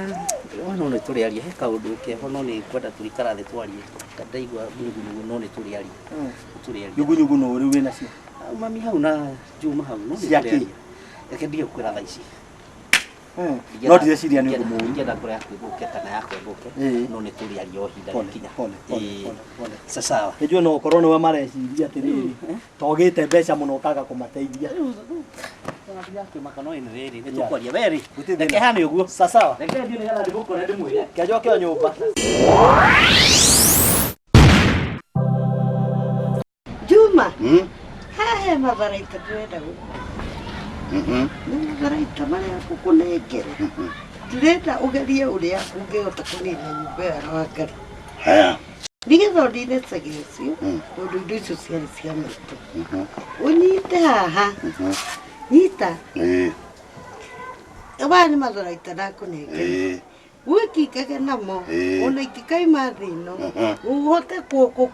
no nĩ tũrĩaria he kaũndũ keho no nĩ ngwenda tũikara thĩ twarie. Ndaigua nyugunyugu no nĩ tũrĩaria. Tũrĩaria.
Nyugunyugu nũ rĩu wĩna cio?
Mami hau na Juma hau no nĩ
Cia kĩ?
tũrĩaria. Reke ndige gũkwĩra thaa ici.
No ndireciria nĩ ũndũ mũũru.
Ingĩenda ngoro yaku ĩthũke kana yakwa ĩthũke
Ĩĩ.
no nĩ tũrĩaria o ihinda
Pole,
rĩkinya.
pole, pole,
Ĩĩ.
pole, pole.
Sawa.
Nĩnjũĩ no ũkorwo nĩwe mareciria atĩrĩrĩ togĩte mbeca mũno ũkaga kũmateithia.
Ndĩrakĩmaka no ĩno rĩrĩ nĩ tũkwaria we rĩ.
Gũtirĩ
Reke
thĩna.
hane ũguo.
Sawa.
Reke thiĩ nĩgetha ndĩmũkore ndĩmwĩre.
Kĩanjoke o nyũmba.
Juma,
Hmm?
haha he matharaita ndĩrenda gũkũ.
Mhm.
Nĩ matharaita marĩa ngũkũnengera. Ndĩrenda ũgerie ũrĩa ũngĩhota kũnina nyũmba ĩyo ya Wangari.
Haya.
Nĩgetha ũnine Chege ũcio,
Mm.
tondũ indo icio ciarĩ cia maitũ.
Mhm.
Ũnyite haha,
Mhm.
nyita.
Ĩĩ.
Maya nĩ matharaita ndakũnengera.
Ĩĩ.
Wĩkingage namo,
Ĩĩ.
ona ingĩkaima thĩ ĩno,
Mhm.
ũhote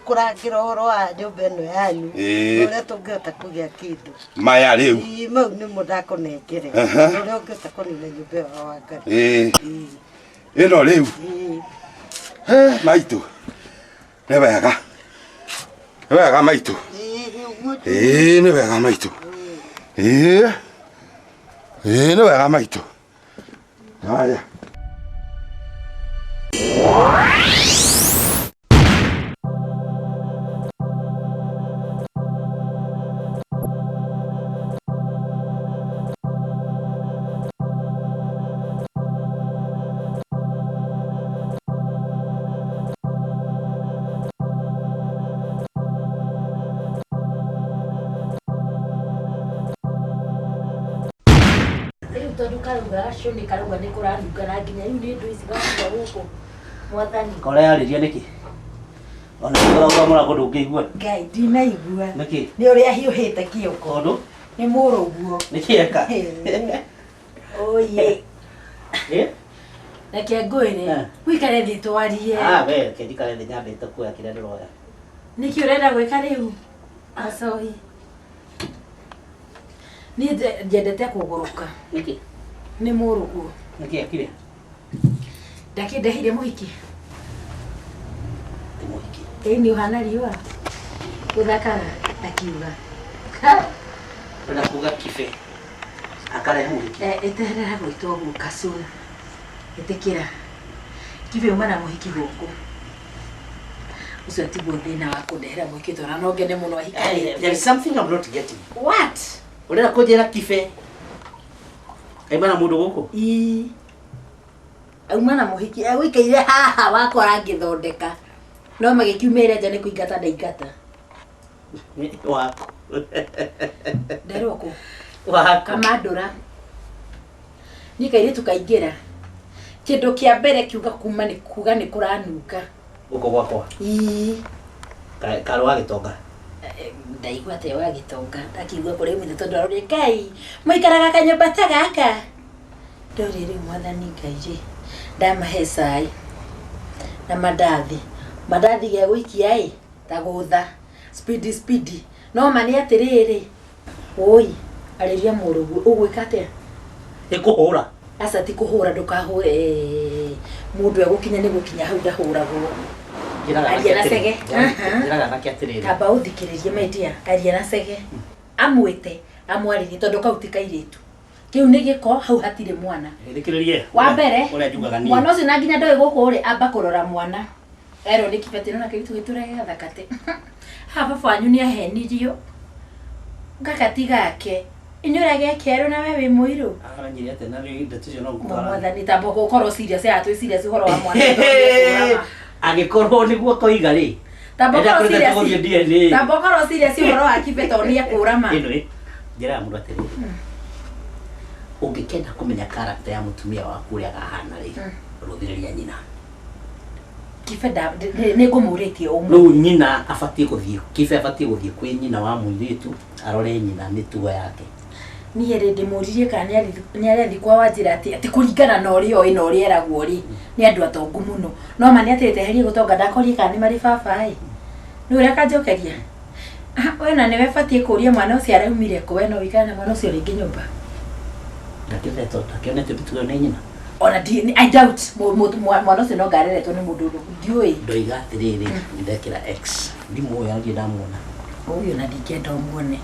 kũrangĩra ũhoro wa nyũmba ĩno yanyu,
Ĩĩ.
na ũrĩa tũngĩhota kũgĩa kĩndũ.
Maya rĩu.
Ĩĩ, mau nĩmo ndakũnengere,
Aha.
na ũrĩa ũngĩhota kũnina nyũmba ĩyo ya Wangari.
Ĩĩ.
Ĩĩ.
Ĩno rĩu.
Ĩĩ.
He, maitũ. Nĩ wega. Nĩ wega maitũ.
Ĩĩ, nĩ ũguo.
Ĩĩ, nĩ wega maitũ. Ĩĩ. Ĩĩ, nĩ wega maitũ. Haya.
Rĩu tondũ karauga gacũnĩ karauga nĩ kũranunga na nginya rĩu nĩ ndũ ici gakua gũkũ mwathani.
Koreyarĩria nĩkĩ? Ona ũrauga mũrango ndũngĩigua.
Ngai ndinaigua.
Nĩkĩ?
Nĩ ũrĩa hiũhĩte kĩoko.
Tondũ
Nĩ mũrũguo.
nĩkĩ eka?
Oye.
Eh?
Reke ngwĩre.
Eh.
Wĩikare thĩ twarie.
Ah, we reke njikare thĩ nyambĩte kuoya kĩrĩa ndĩroya.
Nĩkĩ ũrenda gwĩka rĩu? Acohi. Niĩ nyendete kũgũrũka.
Nĩkĩ?
Nĩ mũrũguo.
Nĩkĩ ekire?
Ndakĩndehire mũhiki.
Ti mũhiki.
Ĩĩ nĩ ũhana riũa. Gũthakaga akiuga.
Ũrenda kuga kibe. Akarehe mũhiki.
Eh, eterera gwĩtwo guka soon. Ĩtĩkĩra. Kibe uma na mũhiki gũkũ. Ũcio tiguo thĩna wa kũndehera mũhiki tondũ no ngene mũno
Eh, There
ahikanĩtie.
is something I'm not getting.
What?
Ũrenda kũnjĩra kibe aima na mũndũ gũkũ?
Ii. Auma na mũhiki egũikaire haha wakwa angĩthondeka. No magĩkiumĩre nja nĩ kũingata ndaingata.
Waku.
Nderwo kũ?
Waku.
Kamandũra. Niĩ kairĩtu kaingĩra. Kĩndũ kĩa mbere kiuga kuma nĩ kuga nĩ kũranunga.
Gũkũ gwakwa.
Ii.
Karĩ wa gĩtonga.
Ndaigua atĩ wa gĩtonga ndakiigua kũrĩa umĩte tondũ arorire Ngai mũikaraga kanyũmba ta gaka ndorĩ rĩu mwathani Ngai rĩ ndamahe cai na mandathi mandathi gĩa gũikia ĩ ta gũtha spidi spidi no ma nĩ atĩrĩrĩ woi arĩria mũrũguo ũgwĩka atĩa
Ĩkũhũra.
aca ti kũhũra ndũkahũre mũndũ egũkinya nĩ gũkinya hau ndahũragwo
Njĩraga
Aria
anake
na
atĩrĩrĩ.
cege. Aha.
Njĩraga anake atĩrĩrĩ.
Tamba ũthikĩrĩrie my dear, aria na cege amwĩte amwarĩrie tondũ kau ti kairĩtu kĩu nĩ gĩko hau hatirĩ mwana
Thikĩrĩrie.
wa mbere
Ũrĩa njugaga niĩ.
mwana ũcio na nginya ndoĩ gũkũ rĩ amba kũrora mwana erwo nĩ kibeti nona kĩirĩtu gĩtũre gĩgathaka atĩ haha baba wanyu nĩ ahenirio gaka ti gake inyuĩ ũrĩa gekerwo na we wĩ mũirũ
Aramenyire atĩa na rĩu ndeto icio no ngũtwara.
mwathani tamba gũkorwo serious ya twĩ serious ũhoro wa mwana tondũ nĩ ekũrama.
Angĩkorwo nĩguo koiga rĩ.
Tamba
Enda
ũkorwo
kũreta
serious.
tũgũthiĩ DNA.
Tamba ũkorwo serious ũhoro wa kibe tondũ nĩ ekũrama.
Ĩno ĩ, njĩraga mũndũ atĩrĩrĩ. Ũngĩkenda kũmenya character ya mũtumia waku ũrĩa agahana rĩ, rũthĩrĩria nyina.
Kibe nĩ ngũmũrĩtie ũmwe.
Rĩu nyina abatiĩ gũthiĩ, kibe abatiĩ gũthiĩ kwĩ nyina wa mũirĩtu, arore nyina mĩtugo yake.
Niĩ rĩ ndĩmũririe kana nĩ arethi kwa wanjĩra atĩ atĩ kũringana na ũrĩa oĩ na ũrĩa eragwo rĩ nĩ andũ atongu mũno no ma nĩ atĩrĩte herie gũtonga ndakorie kana nĩ marĩ baba ĩ nĩ ũrĩa akanjokeria Ah, we na nĩwe batiĩ kũria mwana ũcio araumire kũ we no wĩikare na mwana ũcio rĩngĩ nyũmba
Ndakĩonetwo ndakĩonetio mĩtugo ĩyo nĩ nyina.
ona I doubt mwana ũcio no ngareretwo nĩ mũndũ ndiũĩ
Ndoiga atĩrĩrĩ, ndekĩra X. Ndimũĩ ona ndirĩ ndamuona.
ũyũ na ndingĩenda ũmuone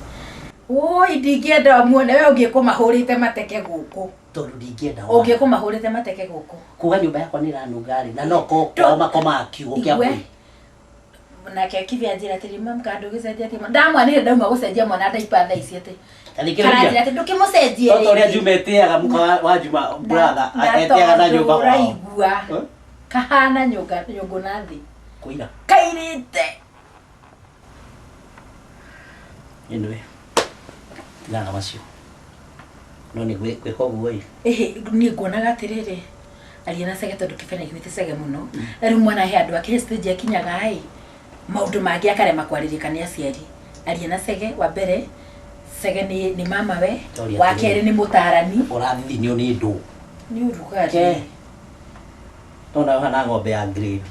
ũi ndingĩenda ũmuone we ũngĩkũmahũrĩte mateke gũkũ
Tondũ ndingĩenda wa.
ũngĩkũmahũrĩte mateke gũkũ
Kuga nyũmba yakwa nĩ ĩranunga rĩ, na no ko kwao makomaga kiugũ kĩa
Igue.
mbũri.
Nake kibia njĩra atĩrĩ mam ka ndũgĩcenjetie mwana ndamwanire ndauma gũcenjia mwana ndaipa thaa ici atĩ
Ta thikĩrĩria.
karanjĩra atĩ ndũkĩmũcenjie
Toto ũrĩa
rĩngĩ.
Juma etĩaga mũka wa Juma brother
Na
etĩaga na
tondũ
nyũmba kwao.
ũraigua
Eh?
kahana nyũnga nyũngũ na thĩ
Kũira.
kairĩte
Anyway, tigana na macio. No nĩ gwĩka ũguo ĩ.
ĩhĩ niĩ nguonaga atĩrĩrĩ aria na cege tondũ kĩbene aiguĩte cege mũno na rĩu mwana he andũ ake he stage akinyaga ĩ maũndũ mangĩ akarema kwarĩrĩka nĩ aciari aria na cege wa mbere cege nĩ mama we
Toria
wa
atĩrĩrĩ.
kerĩ nĩ mũtarani
Ũrathithinio nĩ ndũ.
nĩ ũrugarĩ
Ke. Tondũ ũhana ng'ombe ya grade.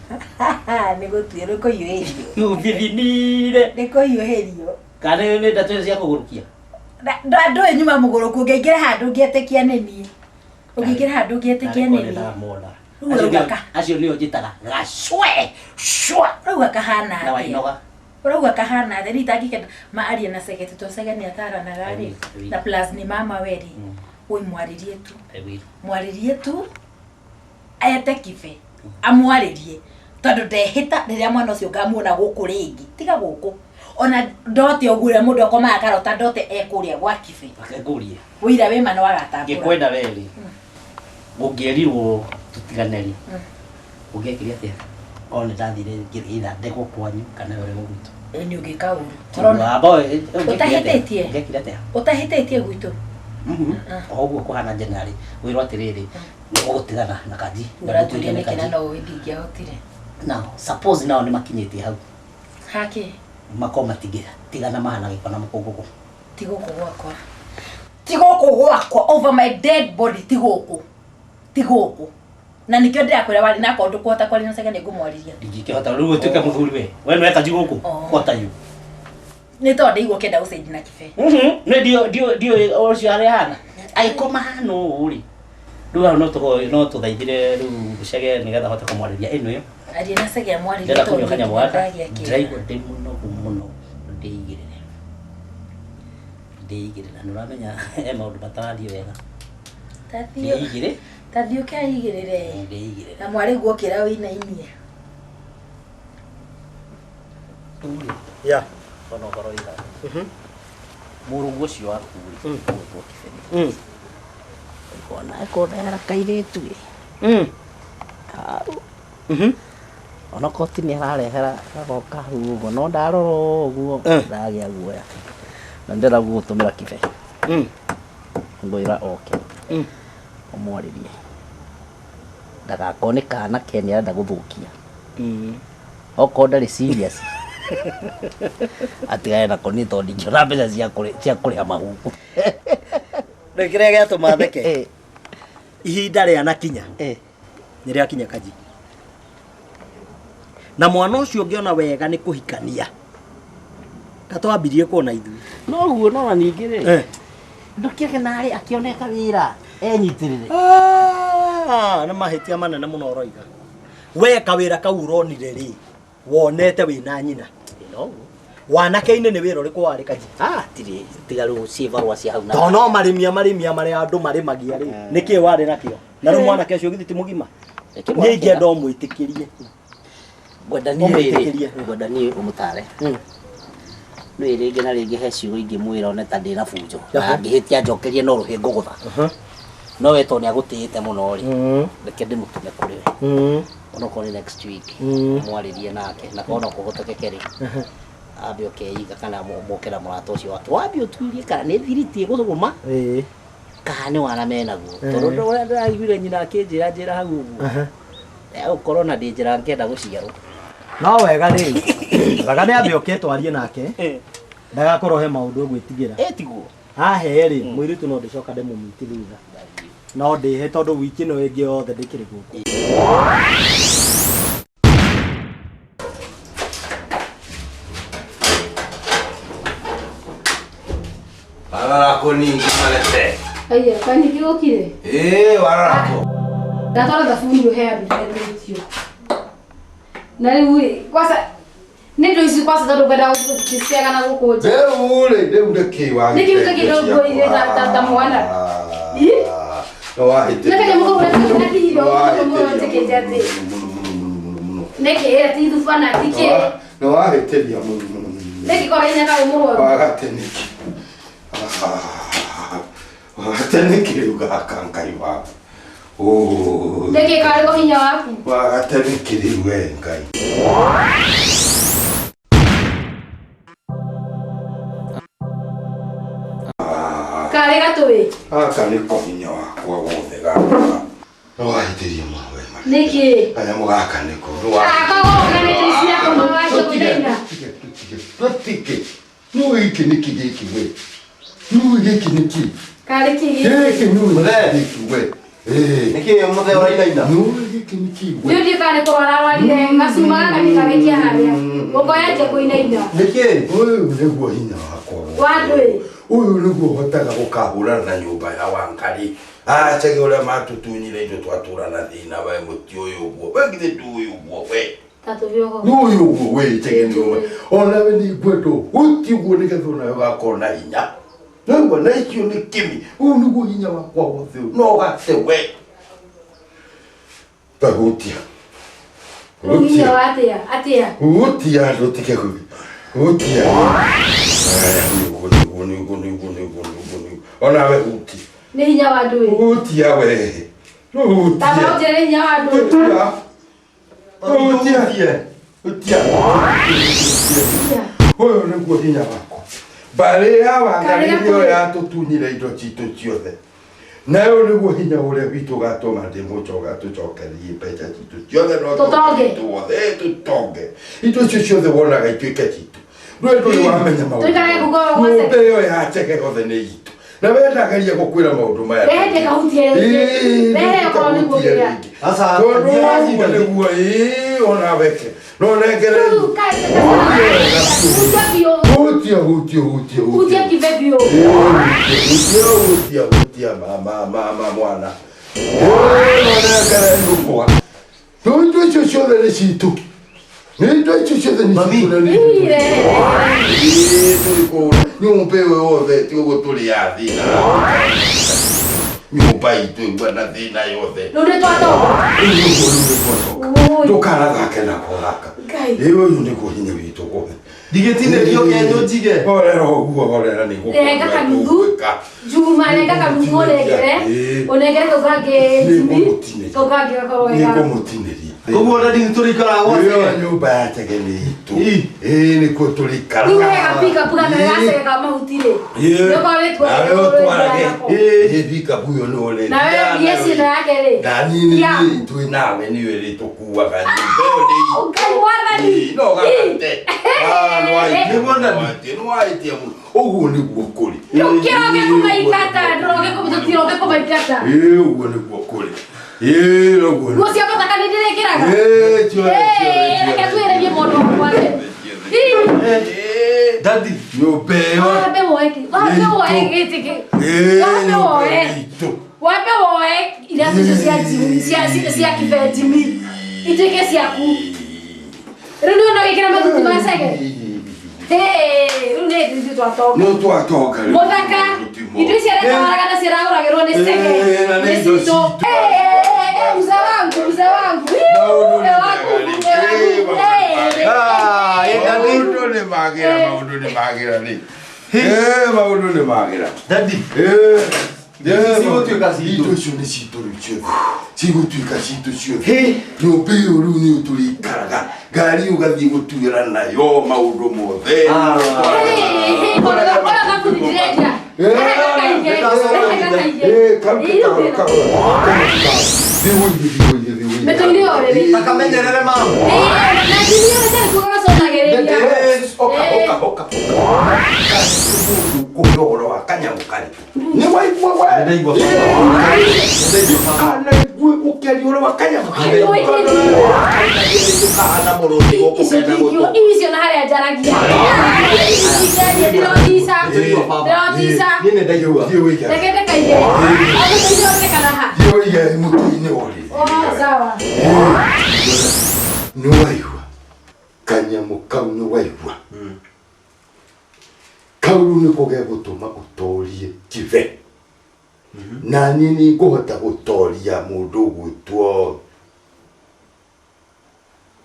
nĩ gũtuĩrwo nĩ kũhiũhĩrio
Ũthithinire.
nĩ kũhiũhĩrio
Kana nĩ ndeto icio cia kũgũrũkia.
Ndũĩ nyuma mũgũrũku ũngĩingĩra handũ ũngĩetĩkia nĩ niĩ ũngĩingĩra handũ ũngĩetĩkia nĩ niĩ
Ndamona.
Rĩu ũrauga ka-
Acio nĩo njĩtaga gacwe. Cwa.
ũrauga kahana
Na
atĩa
wainoga.
ũrauga kahana atĩa rĩu itangĩkenda ma aria na cege tondũ cege nĩ ataranaga rĩ
I will, I will.
na plus nĩ mama we rĩ woi mwarĩrie tu
I will.
mwarĩrie tu ete kibe amwarĩrie tondũ ndehĩta rĩrĩa mwana ũcio ngamuona gũkũ rĩngĩ tiga gũkũ ona ndote ũguo ũrĩa mũndũ akomaga akarota ndote ekũrĩa gwa kibe
Reke ngũrie.
wĩira wĩ ma nĩ wagatambũra
Ngĩkwenda we rĩ. Ũngĩerirwo tũtigane rĩ. Ũngĩekire atĩa? Korwo nĩ ndathire ngĩthiĩ ndegwo kwanyu kana we ũregwo gwitũ.
Ĩ, nĩ ũngĩka ũru Korwo
Wamba ũngĩekire atĩa?
Ũtahĩtĩtie?
Ũngĩekire atĩa?
ũtahĩtĩtie gwitũ
O ũguo kũhana generally wĩrwo atĩrĩrĩ nĩ ũgũtigana na kanji na
Ũraturia
ndũtuĩke nĩ
nĩkĩ na
kanji.
no ũĩ ndingĩahotire.
Now suppose nao nĩ makinyĩtie hau
Hake
makorwo matingĩtigana mahana gĩko na mũkũngũgũ.
ti gũkũ gwakwa. Ti gũkũ gwakwa over my dead body ti gũkũ. Ti gũkũ. Na nĩkĩo ndĩrakwĩra wari na akorwo ndũkũhota kwaria na Chege nĩngũmwarĩria.
Ndingĩkĩhota rĩu ũtuĩke mũthuri we. We nĩwe kanji gũkũ.
Oh.
What are you?
Nĩ tondũ ndaigua ũkĩenda gũcenjia na kĩbe.
Nĩ ndio ndio ndio ũcio harĩa hana. Agĩkoma hana ũũ rĩ. Rĩu hau no tũgo no tũthaithire rĩu Chege nĩgetha ahote kũmwarĩria ĩno ĩyo.
Aria na Chege amwarĩrie
Ndĩrenda
tondũ
kũnyua kanyamũ gaka.
ndagĩa kĩeha.
Ndĩraigua ndĩ mũnogu mũno ndĩigĩrĩre. Ndĩigĩrĩre. Nĩ ũramenya he maũndũ matarathiĩ wega.
Tathiĩ
Ndĩigĩrĩ.
tathiĩ ũkeigĩrĩre.
Ndĩigĩrĩre.
Na mwarĩ guo ũkĩra wĩinainie.
Rĩu rĩ.
Yeah.
Ona ũhoro wĩ haha. Mũrũguo ũcio waku rĩ, ũgwĩtwo Kĩbeni. Ona ekũndehera kairĩtu ĩ. Hau. Ona korwo ti nĩ ararehera gagoka hau ũguo no ndarora ũguo ndagĩa guoya. Na ndĩrenda gũgũtũmĩra Kibe. Ngwĩra oke. Ũmwarĩrie. Ndagakorwo nĩ kana ke nĩ arenda gũthũkia. Okorwo ndarĩ serious. Atigane nako niĩ tondũ ndingĩona mbeca cia cia kũrĩha mahuku.
Rĩu kĩrĩa gĩatũma theke ihinda rĩanakinya nĩ rĩakinya kaji na mwana ũcio ũngĩona wega nĩ kũhikania katwambirie kuona ithuĩ
Noguo no na ningĩ rĩ
Eh.
ndũkĩage narĩ akĩoneka wĩra enyitĩrĩre.
Ah, nĩ mahĩtia manene mũno ũroiga we kawĩra kau ũronire rĩ wonete wĩna nyina
Noguo.
wanake-inĩ nĩ wĩra ũrĩkũ warĩ kaji
Ah, tirĩ tiga rĩu ciĩ barũa cia hau na.
tondũ no marĩmia marĩmia marĩa andũ marĩmagia rĩ nĩkĩĩ warĩ nakĩo na rĩu mwanake ũcio githĩ ti mũgima
Reke
niĩ
mwanake
ingĩenda ũmwĩtĩkĩrie
ngwenda niĩ rĩrĩ
Ũmwĩtĩkĩrie.
ngwenda niĩ ũmũtare nĩ rĩngĩ na rĩngĩ he ciugo ingĩmwĩra one ta ndĩna bunjo na angĩhĩtia njokerie no rũhĩ ngũgũtha no we tondũ nĩagũtĩĩte mũno rĩ reke ndĩmũtũme kũrĩ we onokorwo nĩ next week mwarĩrie nake na korwo no kũhotekeke rĩ ambe ũkeiga kana moke na mũrata ũcio wake wambe ũtuirie kana nĩ thiriti ĩgũgũma kana nĩ wana menaguo tondũ ũrĩa ndĩraiguire nyina akĩnjĩra njĩra hau ũguo egũkorwo na ndĩ njĩra ngĩenda gũciarwo
no wega rĩ wega nĩ ambe oke twarie nake ndagakorwo he maũndũ egwĩtigĩra
ĩ tiguo
ahe rĩ mũirĩtu no ndĩcoka ndĩmũmiti thutha no ndĩhe tondũ wiki ĩno ĩngĩ yothe ndĩkĩrĩ gũkũ.
Warora ningĩ marete.
Aya, kwani nĩkĩ ũkire?
Ĩĩ warora kũ.
Ndatwara thabuni ũhe andũ ndĩretio. Na rĩu rĩ, kwanza nĩ indo ici kwanza tondũ ngwenda gũciaga na gũkũ nja.
Rĩu rĩ, rĩu nĩkĩ wagĩte
Nĩkĩ ũtakĩenda
indo
ũngũire
ciakwa?
ta mwana? Ĩ?
No wahĩtĩria.
Nĩ kanyamũ kau ũrĩa ndihire
No
ũguo mũno
wahĩtĩria
njĩkĩte atĩ.
mũno, mũno, mũno, mũno, mũno.
Nĩkĩ ĩrĩa ti thubana ti kĩ?
No wahĩtĩria mũno, mũno, mũno.
Nĩkĩ kora inya kaũ mũrwaru?
Wagate nĩkĩ? Wagate nĩkĩ rĩu gaka Ngai waku? Ũũ.
Nĩkĩ karĩ ko hinya waku?
Wagate nĩkĩ rĩu we Ngai?
Karĩ gatũĩ?
Gaka nĩko hinya wakwa wothe gaka. No wahĩtĩria mũno we Maria.
Nĩkĩ?
Kanyamũ gaka nĩko. No
Akorwo ũganĩte ici ciakwa no wacio kũinaina.
Tũtige. No gĩkĩ nĩkĩ gĩkĩ we? No gĩkĩ nĩkĩ?
Karĩ kĩ gĩkĩ?
Gĩkĩ no gĩkĩ we? Ĩĩ.
Nĩkĩ mũthee ũrainaina?
No gĩkĩ nĩkĩ we?
Nĩ ũthiĩ karĩ kũrwara arwarire gacuma gaka nĩkagĩkia harĩa. Ũkoya nje kũinaina.
Nĩkĩ? Ũyũ nĩguo hinya wakwa wothe.
Wa ndũĩ?
Ũyũ nĩguo hotaga gũkahũrana na nyũmba ya Wangari. Achege ũrĩa matutunyire indo twatũra na thĩna we mũti ũyũ ũguo. We githĩ ndũĩ ũguo we?
Ta tũthiĩ ũguo.
Nĩ ũyũ ũguo we chege nĩ ũwe. Ona we nĩ ngwenda ũhuti ũguo nĩgetha onawe ũgakorwo na hinya. Naigua na icio nĩ kĩmi. Ũyũ nĩguo hinya wakwa wothe ũyũ. No gate we. Tahutia.
Rĩu hinya wa atĩa? Atĩa?
Hutia ndũtige hutia. Aya, nĩguo nĩguo nĩguo nĩguo nĩguo nĩguo nĩguo. Onawe hutia.
Nĩ hinya wa ndũĩ?
Hutia we. Hutia.
Tamba ũnjĩre hinya wa ndũĩ?
Hutia. Hutia. Hutia. Ũyũ nĩguo hinya wakwa. Mbarĩ ya Wangari
Karĩ
nĩyo
gakuhĩ.
yatũtunyire indo citũ ciothe. Nayo nĩguo hinya ũrĩa witũ ũgatũma ndĩmũcoka tũcokerie mbeca citũ ciothe no
Tũtonge.
wothe tũtonge. Indo icio ciothe wonaga ituĩke citũ. Ndũĩ ndũrĩ wamenya maũndũ.
Tũikarage kũu kwa
Nyũmba ĩyo ya Chege yothe nĩ itũ. Na we ndageria gũkwĩra maũndũ maya.
Rehe ndĩkahutie rĩngĩ.
Ĩĩ,
Rehe okorwo nĩguo
ndĩkahutie
kĩrĩa.
rĩngĩ.
Aca,
Tondũ
ndiahinda
ũguo nĩguo ĩĩ ona weke. No nengere
Rĩu kaĩ hutia biũ.
hutia hutia hutia
Hutia kibe biũ.
Hutia hutia hutia mama mama mwana. Ĩĩ no nengere nyũkwa. Rĩu indo icio ciothe nĩ citũ. Nĩ indo icio ciothe nĩ citũ na nĩ
Ii, rehe, rehe.
Ĩĩ tũrĩ kũu nyũmba ĩyo yothe ti ũguo tũrĩ ya thĩna. Nyũmba itũ ĩguo na thĩna yothe.
Rĩu nĩ twatonga.
Rĩu nĩguo rĩu nĩ twacoka.
Ui.
Ndũkanathake nako gaka.
Ngai.
Ĩĩ ũyũ nĩguo hinya witũ guothe.
Ndigĩtinĩrio kĩenyũ njige.
Horera ũguo horera nĩ
Renga kanuthu. Juma renga kanuthu ũnengere.
Ĩĩ.
Ũnengere kau kangĩ Jimmy.
Nĩngũmũtinĩria.
Kau kangĩ gakorwo wega.
Nĩngũmũtinĩria.
Koguo dadi nĩ tũrĩikaraga gwa
Ĩyo
Chege.
nyũmba ya Chege nĩ itũ. Ĩĩ nĩkuo tũrĩikaraga.
Rĩu he ga pick-up gaka gacege ka mahuti rĩ.
Ĩĩ.
Nĩũkorwo wĩ tuoe
Nawe ũtwarage. Ĩĩ pick-up ĩyo nĩ ũrĩ.
Nawe mbia ĩno yake rĩ.
Na niĩ
Yaku.
nĩ twĩ nawe nĩwe ĩrĩtũkuaga nyũmba ĩyo nĩ itũ.
Ngai mwathani.
Ĩĩ, no gagate. Ah, nĩwahĩtia
Nĩguo dadi.
nĩwahĩtia mũno. Ũguo nĩguo kũrĩ.
Ndũkĩroke kũmaingata, ndũroke tũtiroke kũmaingata.
Ĩĩ ũguo nĩguo kũrĩ. Ĩĩ ũguo
Nguo cia mũthaka nĩ ndĩrĩkĩraga.
Ĩĩ ciothe
Ĩĩ, reke twĩrĩrie mũndũ wakwa we. Ii,
Dadi.
Nyũmba ĩyo.
Wambe woe wambe woe gĩtĩ
Ĩĩ
wambe
nyũmba
woe
itũ.
wambe woe iratũ icio cia Jimmy cia kibe Jimmy ituĩke ciaku. Rĩu nĩ ũna gĩkĩra mathuti ma Chege. Hĩ, rĩu nĩ ithuĩ twatonga.
Nĩ twatonga rĩu.
Mũthaka, indo ici aretawaraga na ciragũragĩrwo nĩ Chege.
Ĩĩ, na nĩ
Nĩ
indo
citũ.
citũ.
Ĩ, ĩ, mzee wangu, mzee wangu.
Maũndũ nĩ
Ĩ, waku,
mega rĩ.
ĩ, waku. Ĩ,
Ah, ĩ dadi.
Maũndũ nĩ magĩra, maũndũ nĩ magĩra rĩ. Ĩĩ maũndũ nĩ magĩra.
Dadi.
Ĩĩ.
Cigũtuĩka citũ.
Indo icio nĩ citũ rĩu ciothe. Cigũtuĩka citũ ciothe. Nyũmba ĩyo rĩu nĩyo tũrĩikaraga. Ngari ũgathiĩ gũtuĩra nayo maũndũ mothe.
Ĩ, ona thabuni ndirendia. Rehe gakaige, rehe gakaige.
Ĩĩ, karuke kahora, kahora. Thiĩ ũige, thiĩ ũige, thiĩ ũige.
Mĩtĩ-inĩ ĩyo rĩrĩ.
Takamenyerere mamu.
Ĩ, na Jimmy ũrĩa gũgacũthagĩrĩria.
Oka, oka, oka, oka. Kũhe ũhoro wa kanyamũ karĩ. Nĩ waigua we?
Nĩndaigua.
Ndũkanaigue ũkĩaria ũhoro wa kanyamũ karĩ.
Kahana mũrũthi gũkũ
Icio
kena
ndingiuga,
gũtũ.
icio na harĩa njaragia. Ndingiaria, ndirotica. Ndirotica.
Niĩ nĩndaigua.
Thiĩ ũige.
Reke ndĩkaige. Agũteithia onekana ha.
Thiĩ ũige mũtĩ-inĩ ũrĩ.
Oh, sawa.
Nĩ waigua kanyamũ kau nĩ waigua kau rĩu nĩko gegũtũma ũtorie kibe na niĩ nĩ ngũhota gũtoria mũndũ ũgwĩtwo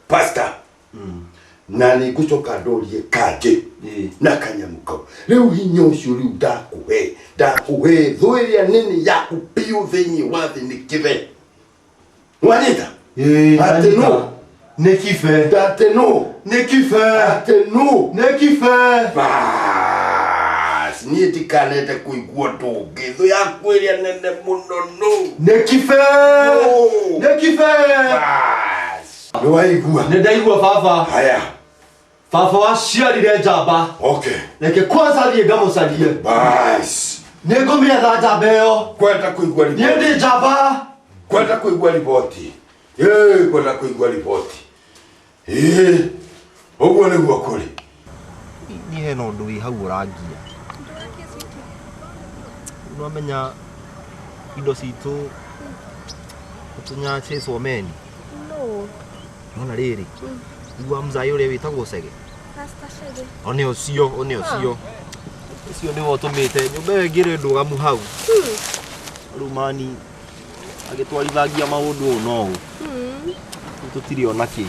pastor na nĩ ngũcoka ndorie kangĩ na kanyamũ kau rĩu hinya ũcio rĩu ndakũhe ndakũhe thũ ĩrĩa nene yaku biũ thĩinĩ wa thĩ nĩ kĩbe wanyita
Ĩ,
atĩ no
Nĩ kibe.
atĩ no
Nĩ kibe.
atĩ no
Nĩ kibe.
bas niĩ ndikanende kũigua ũndũ ũngĩ thũ yaku ĩrĩa nene mũno no
Nĩ kibe.
No.
Nĩ kibe.
bas nĩ waigua
Nĩ ndaigua baba.
haya
Baba waciarire njamba.
okay
Reke kwanza thiĩ ngamũcarie.
bas
Nĩ ngũmĩetha njamba ĩyo.
kwenda kũigua
Niĩ
riboti
ndĩ njamba.
kwenda kũigua riboti ĩĩ kwenda kũigua riboti ĩĩ ũguo nĩguo kũrĩ
Niĩ hena ũndũ wĩ hau ũrangia. Nĩwamenya indo citũ tũnyacĩcwo meni.
No,
Nona rĩrĩ. Igua mzai ũrĩa wĩtagwo Chege.
Pastor Chege.
One ũcio, one ũcio. Ũcio nĩwe ũtũmĩte nyũmba ĩyo ĩngĩrĩ ndũgamu hau. Rĩu mani agĩtwarithangia maũndũ ũũ na ũũ. Rĩu tũtirĩ ona kĩ.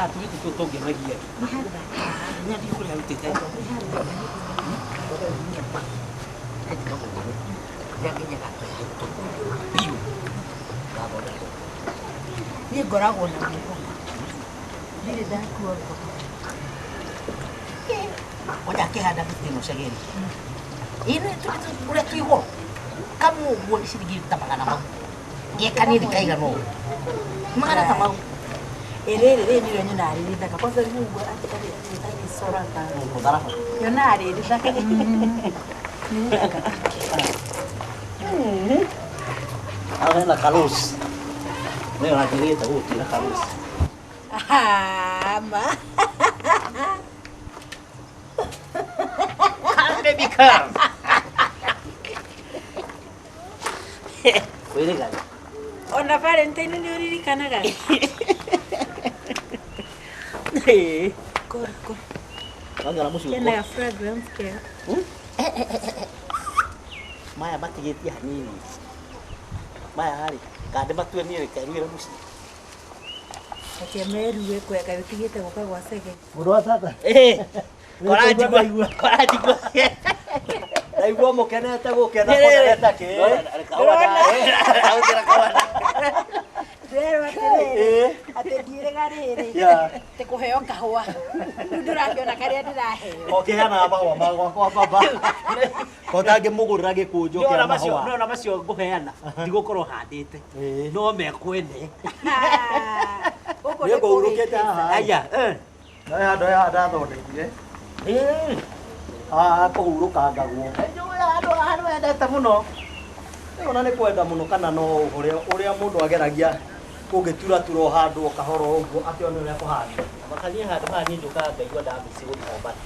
Haha tũmĩtĩ tũtũ tũngĩmagia. Nĩ athiĩ kũrĩa arutĩte. Biũ.
Niĩ ngoragwo na mwĩhoko. Ndirĩ ndakua ngoro.
Ngoja akĩhanda mĩtĩ ĩno cegeri. Ĩno ũrĩa twĩ igũrũ. Kamwe ũguo nĩ ciringi ta magana mau. Ge kanini kaigana ũũ. Magana ta mau.
Ĩrĩrĩ rĩrĩ nĩrĩo nyonaga rĩ rĩthaka. Kwanza rĩu ũguo agĩcoraga.
Mũtharaba.
Nyonaga rĩ rĩthaka. Nĩ rĩthaka.
Haha hena karosi. We ũranjĩrĩte gũgũtuĩra karosi.
Ah, ma.
Come baby come. Wĩrĩgana.
Ona Valentine nĩ ũririkanaga? Kũrĩ.
Wanyona mũcungwa.
Kena fragrance kega.
Maya matigĩtie hanini. Maya rĩ, kandĩ matue niĩ reke rugĩre mũciĩ.
Reke merue kwega ũtigĩte gũka gwa Cege.
Mũrũ wa tata.
Koranjigua, koranjigua.
Ndaigua mũkenete gũkena kũnenete kĩ.
Ndĩrerwo atĩrĩrĩ, atĩ ndiĩrĩga rĩrĩ,
Yeah.
atĩ kũheo kahũa. Rĩu ndũrakĩona karĩa ndĩraheo.
Ũkĩheanaga mahũa ma gwakwa baba. Ko ndangĩmũgũrĩra gĩkũnjo kĩa mahũa.
Nona macio ngũheana ndigũkorwo handĩte no mekwene.
Gũkũ
Nĩ ngũhurũkĩte haha.
Aya,
No he handũ haha ndathondekire. Haha kũhurũkangagwo.
Handũ handũ wendete mũno.
Ona nĩ kwenda mũno kana no ũrĩa ũrĩa mũndũ ageragia kũngĩturatura o handũ o kahora o ũguo akĩone ũrĩa kũhana.
Makania handũ haha niĩ njũkaga ngaigua ndamici gũthiĩ Mombatha.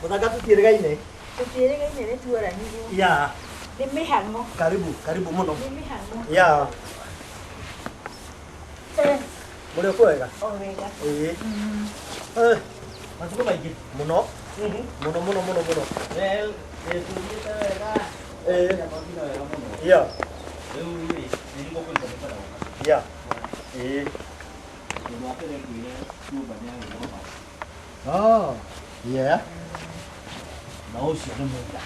Mũthanga tũtiĩrĩgaine.
Tũtiĩrĩgaine nĩ tuoranirwo.
Ya,
Nĩ mĩhang'o.
karibu, karibu mũno.
Nĩ mĩhang'o.
Ya. Mũrĩ o kwega?
O wega.
Ĩĩ.
Matukũ maingĩ.
Mũno. Mũno mũno mũno mũno.
Tũthiĩte wega.
Ĩĩ. Ya.
Rĩu rĩ, nĩ ngũkũiga nĩ
Ya. Ĩĩ.
Ũndũ wa mbere ngwĩre nyũmba nĩ ya
Oh. Yeah.
Na ũcio nĩ mũira.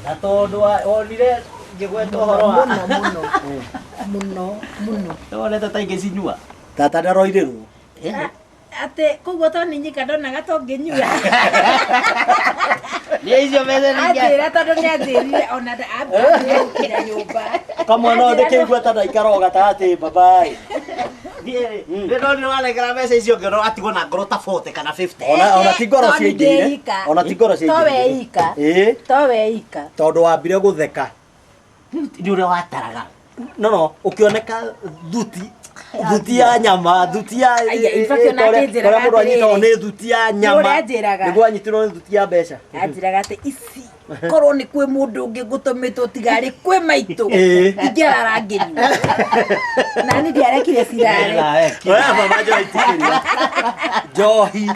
Na tondũ wonire ngĩgweta ũhoro wa
Mũno mũno. Mũno mũno.
Nĩwonete ta ingĩcinyua?
Tata ndaroirĩrwo.
Atĩ koguo to nĩ nyika ndonaga to ngĩnyua.
Nĩ icio mbeca
Anjĩra tondũ nĩ anjĩrire ona ambĩrĩria gũkinya nyũmba.
Kamwana ũyũ ndĩkĩigua ta ndaikara o gatagatĩ babai.
Niĩ rĩ, nĩ wanengera mbeca icio ngĩona atigwo na ngoro ta 40 kana 50.
Ona ti ngoro
To nĩ
ciaingĩrire.
ndĩika.
Ona ti ngoro
To
ciaingĩrire.
weika.
Ĩĩ.
To weika.
Tondũ wambire gũtheka.
Nĩ ũrĩa wataraga.
No, ũkĩoneka thuti thuti ya nyama, thuti ya
Aya, in fact, ona akĩnjĩraga
ũrĩa mũndũ anyitagwo
atĩrĩrĩ.
nĩ thuti ya nyama.
Ũrĩa anjĩraga.
Nĩguo anyitirwo nĩ thuti ya mbeca.
Anjĩraga atĩ ici korwo nĩ kwĩ mũndũ ũngĩ ngũtũmĩtwo tiga rĩ kwĩ maitũ
Ĩĩ.
ingĩarara ngĩnyua. Na niĩ ndiarekire cirare.
Oya baba njohi tikĩria. Njohi.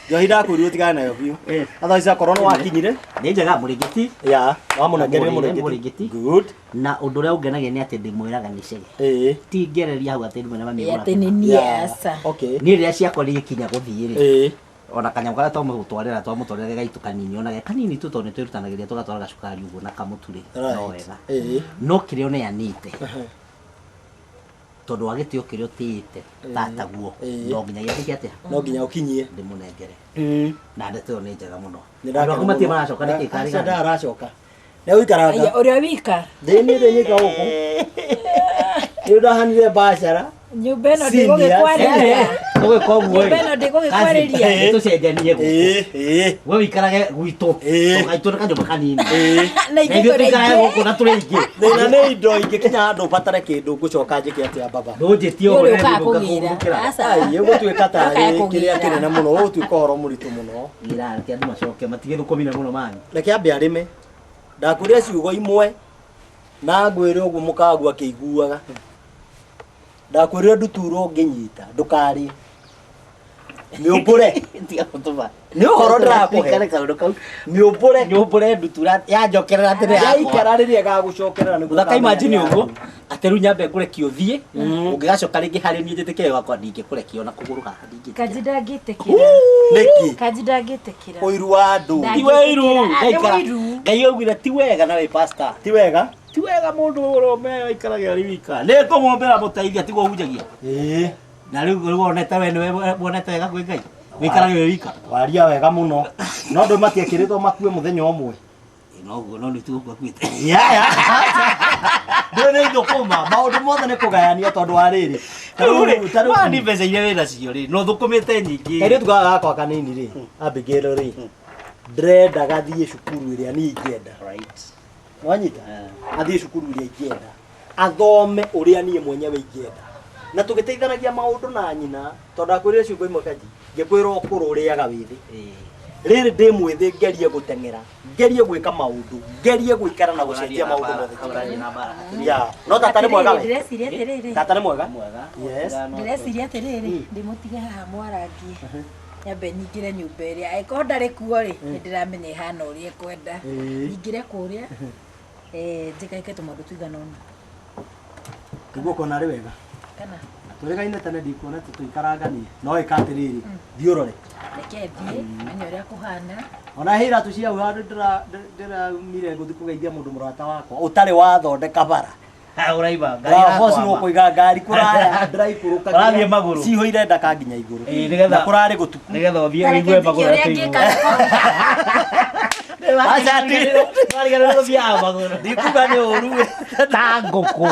Njohi ndakwĩrirwo ũtigane nayo biũ. Otherwise akorwo nĩ wakinyire.
Nĩ njega mũrĩngĩti.
Ya, wamũnengerire
Mũrĩngĩti.
mũrĩngĩti. Good.
Na ũndũ ũrĩa ũngenagia nĩ atĩ ndĩmwĩraga nĩ cege.
Ĩĩ.
Ti ngereria hau atĩ ndĩmwĩra mami
Ĩ, atĩ nĩ niĩ aca.
Okay.
Niĩ rĩrĩa ciakwa rĩgĩkinya gũthiĩ rĩ.
Ĩĩ.
Ona kanyamũ karĩa twamũtwarĩra twamũtwarĩra gaitũ kanini ona ge kanini tu tondũ nĩtwĩrutanagĩria tũgatwara gacukari ũguo na kamũtu rĩ no wega.
Ĩĩ.
No kĩrĩa ũneanĩte tondũ wa gĩtĩo kĩrĩa ũtĩĩte tataguo no nginya gĩatuĩke atĩa
No nginya ũkinyie.
ndĩmũnengere na ndeto ĩyo nĩ njega mũno.
Nĩ
Andũ aku
ndakena
matirĩ
mũno.
maracoka nĩkĩ karĩ
Aca
gani?
ndaracoka. Nĩ gũikaranga.
Aya, ũrĩa wika.
Ndĩ niĩ ndĩ nyika gũkũ. Nĩ ndahanire biacara.
Nyũmba ĩno
Senior.
ndĩgũgĩkwarĩria.
Ũgĩka ũguo
Nyũmba ĩno ndĩgũgĩkwarĩria.
Nĩtũcenjanie gũkũ. We wĩikarage gwitũ. Gaitũ nĩ kanyũmba kanini.
Na
Na
ithuĩ
ithuĩ
tũrĩ
tũikarage
aingĩ.
gũkũ na tũrĩ aingĩ.
Thĩna nĩ indo ingĩkinya handũ batare kĩndũ ngũcoka njĩke atĩa baba.
Ndũnjĩtie
Nĩ
ũhoro
ũrĩũkaga kũgĩra. Aca.
Ai, ĩgũtuĩka tarĩ
Ũkaga
kĩrĩa
kũgĩra.
kĩnene mũno, ũgũtuĩka ũhoro mũritũ mũno.
Ira reke andũ macoke matige thũkũmire mũno mani.
Reke ambe arĩme. Ndakwĩrire ciugo imwe na ngwĩre ũguo mũkagu akĩiguaga. Ndakwĩrire ndutura ũngĩnyita ndũkarĩe. Mĩũmbũre.
Tiga gũtũma.
Nĩ ũhoro ndĩrakũhe.
Kare kaũndũ kau.
Mĩũmbũre.
Nyũmbũre ndutura yanjokerera atĩ nĩ yakwa.
Yaikara rĩrĩa ĩgagũcokerera nĩguo
Mũthaka
ũkamenya
imagine
nĩ
ũguo
yaku.
atĩ rĩu nyambe ngũrekio thiĩ ũngĩgacoka rĩngĩ harĩ niĩ njĩtĩkĩre wakwa ndingĩkũrekia ona kũgũrũ haha ndingĩtĩkĩra.
Kanji ndangĩtĩkĩra.
Nĩkĩ?
Kanji ndangĩtĩkĩra.
Ũiru wa andũ.
Ti wĩiru
Ndangĩtĩkĩra. Nĩ
ngaikara.
wĩiru.
Ngai augire ti wega na wĩ pastor.
Ti wega?
Ti wega mũndũ ũrũme aikarage arĩ wika. Nĩ ngũmũmbĩra mũteithia tiguo hunjagia.
Ĩĩ.
Na rĩu rĩu wonete we nĩwe wonete wega kwĩ Ngai. Wĩikarage wĩ wika.
Waria wega mũno. No andũ matiekĩrĩtwo makue mũthenya ũmwe.
Noguo no nĩ tiguo kuĩte.
Yeah. Ndũĩ nĩ ithũkũma maũndũ mothe nĩ kũgayanio tondũ wa rĩrĩ.
Rĩu rĩ,
Ta rĩu-
mani mbeca iria wĩ nacio rĩ, no thũkũmĩte nyingĩ.
Kairĩtu gaka gakwa kanini rĩ, Abigail rĩ, ndĩrenda gathiĩ cukuru ĩrĩa niĩ ingĩenda.
Right.
Wanyita? Athiĩ cukuru ĩrĩa ingĩenda. Athome ũrĩa niĩ mwenyewe ingĩenda. Na tũgĩteithanagia maũndũ na nyina, tondũ akwĩrire ciugo imwe kanji, ngĩkwĩra ũkũrũ ũrĩaga wĩthĩ. Rĩrĩ ndĩ mwĩthĩ ngerie gũteng'era, ngerie gwĩka maũndũ, ngerie gũikara na gũcenjia maũndũ mothe. Yeah. No tata nĩ mwega we?
Ndĩreciria atĩrĩrĩ.
Tata nĩ mwega?
Mwega.
Yes.
Ndĩreciria atĩrĩrĩ, ndĩmũtige haha mwarangie. Nyambe nyingĩre nyũmba ĩrĩa. Angĩkorwo ndarĩ kuo rĩ, nĩ ndĩramenya ĩhana ũrĩa ĩkwenda. Nyingĩre kũrĩa, njĩkaike tũmaũndũ tũigana ũna.
Nĩguo ũkona arĩ wega.
Kana
Tũrĩgaine tene ndikuona tũikaranganie. No ĩka atĩrĩrĩ, thiĩ ũrore.
reke thiĩ, menye ũrĩa kũhana.
Ona he iratũ cia hau handũ ndĩraumire gũthiĩ kũgeithia mũndũ mũrata wakwa ũtarĩ wathondeka bara.
Ũraiba ngari
Ndĩraboci
yakwa.
kũiga ngari kũraya ndĩraikũrũka
Ũrathiĩ magũrũ.
cihũire ndaka nginya igũrũ.
Ĩĩ, nĩgetha-
Na kũrarĩ gũtuku.
Nĩgetha ũthiĩ
Ta reke
ũigue
thiĩ
magũrũ
ũrĩa
atĩ
ngĩka.
Aca atĩ twariganĩrwo gũthiaga magũrũ.
Ndikuga nĩ ũru.
Ta ngũkũ.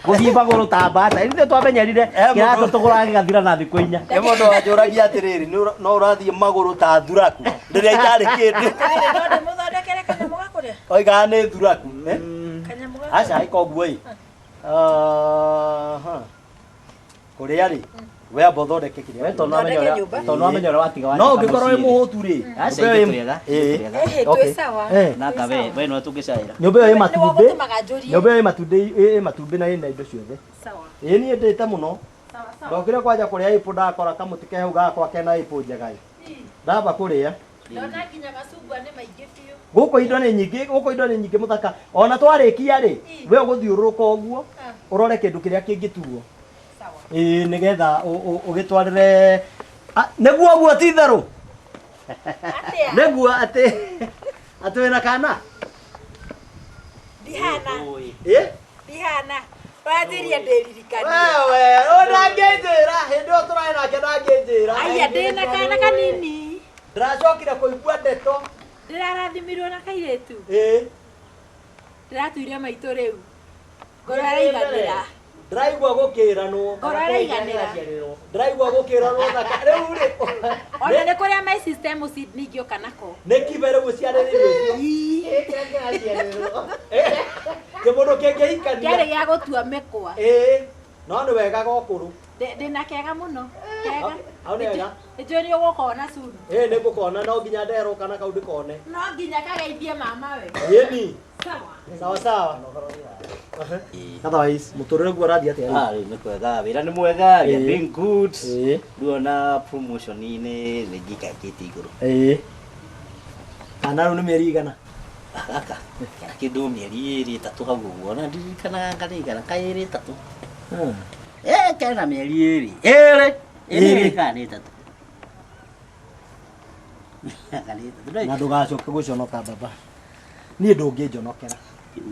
Gũthiĩ magũrũ ta mbata. Ithuĩ twamenyerire kĩratũ tũgũraga gĩgathira na thikũ inya.
He mũndũ wanjũragia atĩrĩrĩ, no ũrathiĩ magũrũ ta thuraku rĩrĩa itarĩ kĩndũ.
Atĩrĩrĩ, no ndĩmũthondekere kanyamũ ga kũrĩa?
Oigaga nĩ thuraku. eh?
Kanyamũ ga
Aca ĩka ũguo ĩ. Aha. Kũrĩa rĩ, we amba ũthondeke kĩrĩa.
We tondũ wamenya
Thondeke
ũrĩa-
nyũmba.
tondũ wamenya ũrĩa watiga
No
wandĩka
ũngĩkorwo wĩ
mũciĩ rĩ.
mũhũtu rĩ.
Aca
nyũmba
ithuĩ
ĩyo ĩ-
tũrĩega,
Ĩĩ.
ithuĩ tũrĩega.
Ĩhĩ, twĩ
Okay.
sawa.
Nanga we we nĩwe tũngĩcaĩra.
Nyũmba ĩyo ĩ
Nĩwe
matumbĩ.
ũgũtũmaga njũrie.
Nyũmba ĩyo ĩ matumbĩ ĩ matumbĩ na ĩna indo ciothe.
Sawa.
Ĩĩ niĩ ndĩte mũno.
Sawa, sawa.
Ndokire kwanja kũrĩa ĩpũ ndakora kamũtĩ ke hau gakwa kena ĩpũ njega ĩ. Ndamba kũrĩa.
Ndona nginya macungwa nĩ maingĩ biũ.
Gũkũ indo nĩ nyingĩ, gũkũ indo nĩ nyingĩ mũthaka. Ona twarĩkia rĩ, we ũgũthiũrũrũka ũguo, ũrore kĩndũ kĩrĩa kĩngĩtuo.
Sawa.
Ĩĩ nĩgetha ũgĩtwarĩre nĩguo ũguo ti itherũ.
Atĩa?
Nĩguo atĩ atĩ wĩna kana?
Ndihana.
Ĩ?
Ndihana. Ũranjĩria ndĩririkanie.
Wewe, ũndangĩnjĩra, hĩndĩ ĩyo tũrarĩ nake ndangĩnjĩra.
Aya, ndĩna kana kanini.
Ndĩracokire kũigua ndeto.
Ndĩrarathimirwo na kairĩtu.
Ĩĩ.
Ndĩratuire maitũ rĩu. Ngoro ĩraiganĩra.
Ndĩraigua gũkĩranwo.
Ngoro ĩraiganĩra.
Ndĩraigua gũkĩranwo thaka. Rĩu rĩ,
Ona nĩ kũrĩa my system ningĩũka nako.
nĩ kibe rĩu ũciarĩrĩirio ũcio. Kĩmũndũ kĩngĩhikania.
Kĩarĩ gĩa gũtua mĩkwa.
Ĩĩ. No nĩ wega gokũrũ.
Ndĩna kega mũno. Kega.
Hau nĩ wega.
Nĩnjũĩ nĩ ũgũkona soon.
Ĩĩ nĩ ngũkona no nginya nderwo kana kau ndĩkone.
No nginya kageithie mama we.
Ĩni.
Sawa.
Sawa sawa. Otherwise, mũtũrĩre guo ũrathiĩ atĩa rĩu?
Ah, rĩu nĩ kwega, wĩra nĩ mwega, we are
Ĩĩ.
doing good.
Ĩĩ.
Rĩu ona promotion-inĩ nĩ ngikangĩte igũrũ.
Ĩĩ. Kana rĩu nĩ mĩeri igana?
Gaka, kena kĩndũ mĩeri ĩrĩ ĩtatũ hau ũguo, ona ndirikanaga kana igana ka ĩrĩ ĩtatũ. Kena mĩeri ĩrĩ. Ĩrĩ. Ĩrĩ kana nĩ ĩtatũ. Kana nĩ ĩtatũ.
Na ndũgacoke gũconoka baba. Niĩ ndũngĩnjonokera.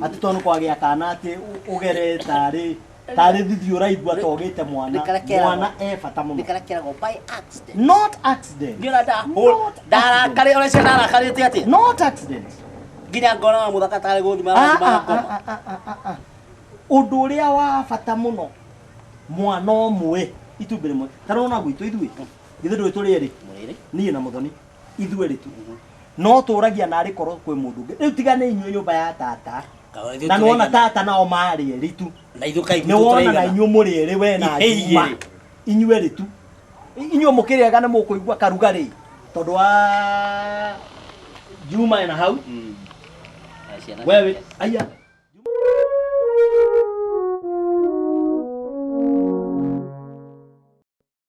Atĩ tondũ kwagĩa kana atĩ ũgere tarĩ thithi ũraigua ta ũgĩte mwana.
Nĩ karĩa keragwo.
Mwana e bata mũno.
Nĩ karĩa keragwo by accident.
Not accident.
Nĩ ũrona ndarakarĩ ũreciria ndarakarĩte atĩa?
Not accident.
Nginya ngona mũthaka tarĩ gũthima arathima ngoma.
Ũndũ ũrĩa wa bata mũno mwana ũmwe itumbĩ rĩmwe ta rona gwitũ ithuĩ githĩ ndũĩ tũrĩ erĩ niĩ na Mũthoni ithuĩ erĩ tu no tũragia narĩ korwo kwĩ mũndũ ũngĩ rĩu tiga nĩ inyuĩ nyũmba ya tata na nĩwona tata nao marĩ erĩ tu
Na ithuĩ kaĩ
nĩ wona na inyuĩ mũrĩ erĩ we na Juma inyuĩ erĩ tu inyuĩ mũkĩrĩaga nĩ mũkũigua karugarĩ tondũ wa Juma ena hau wewe aya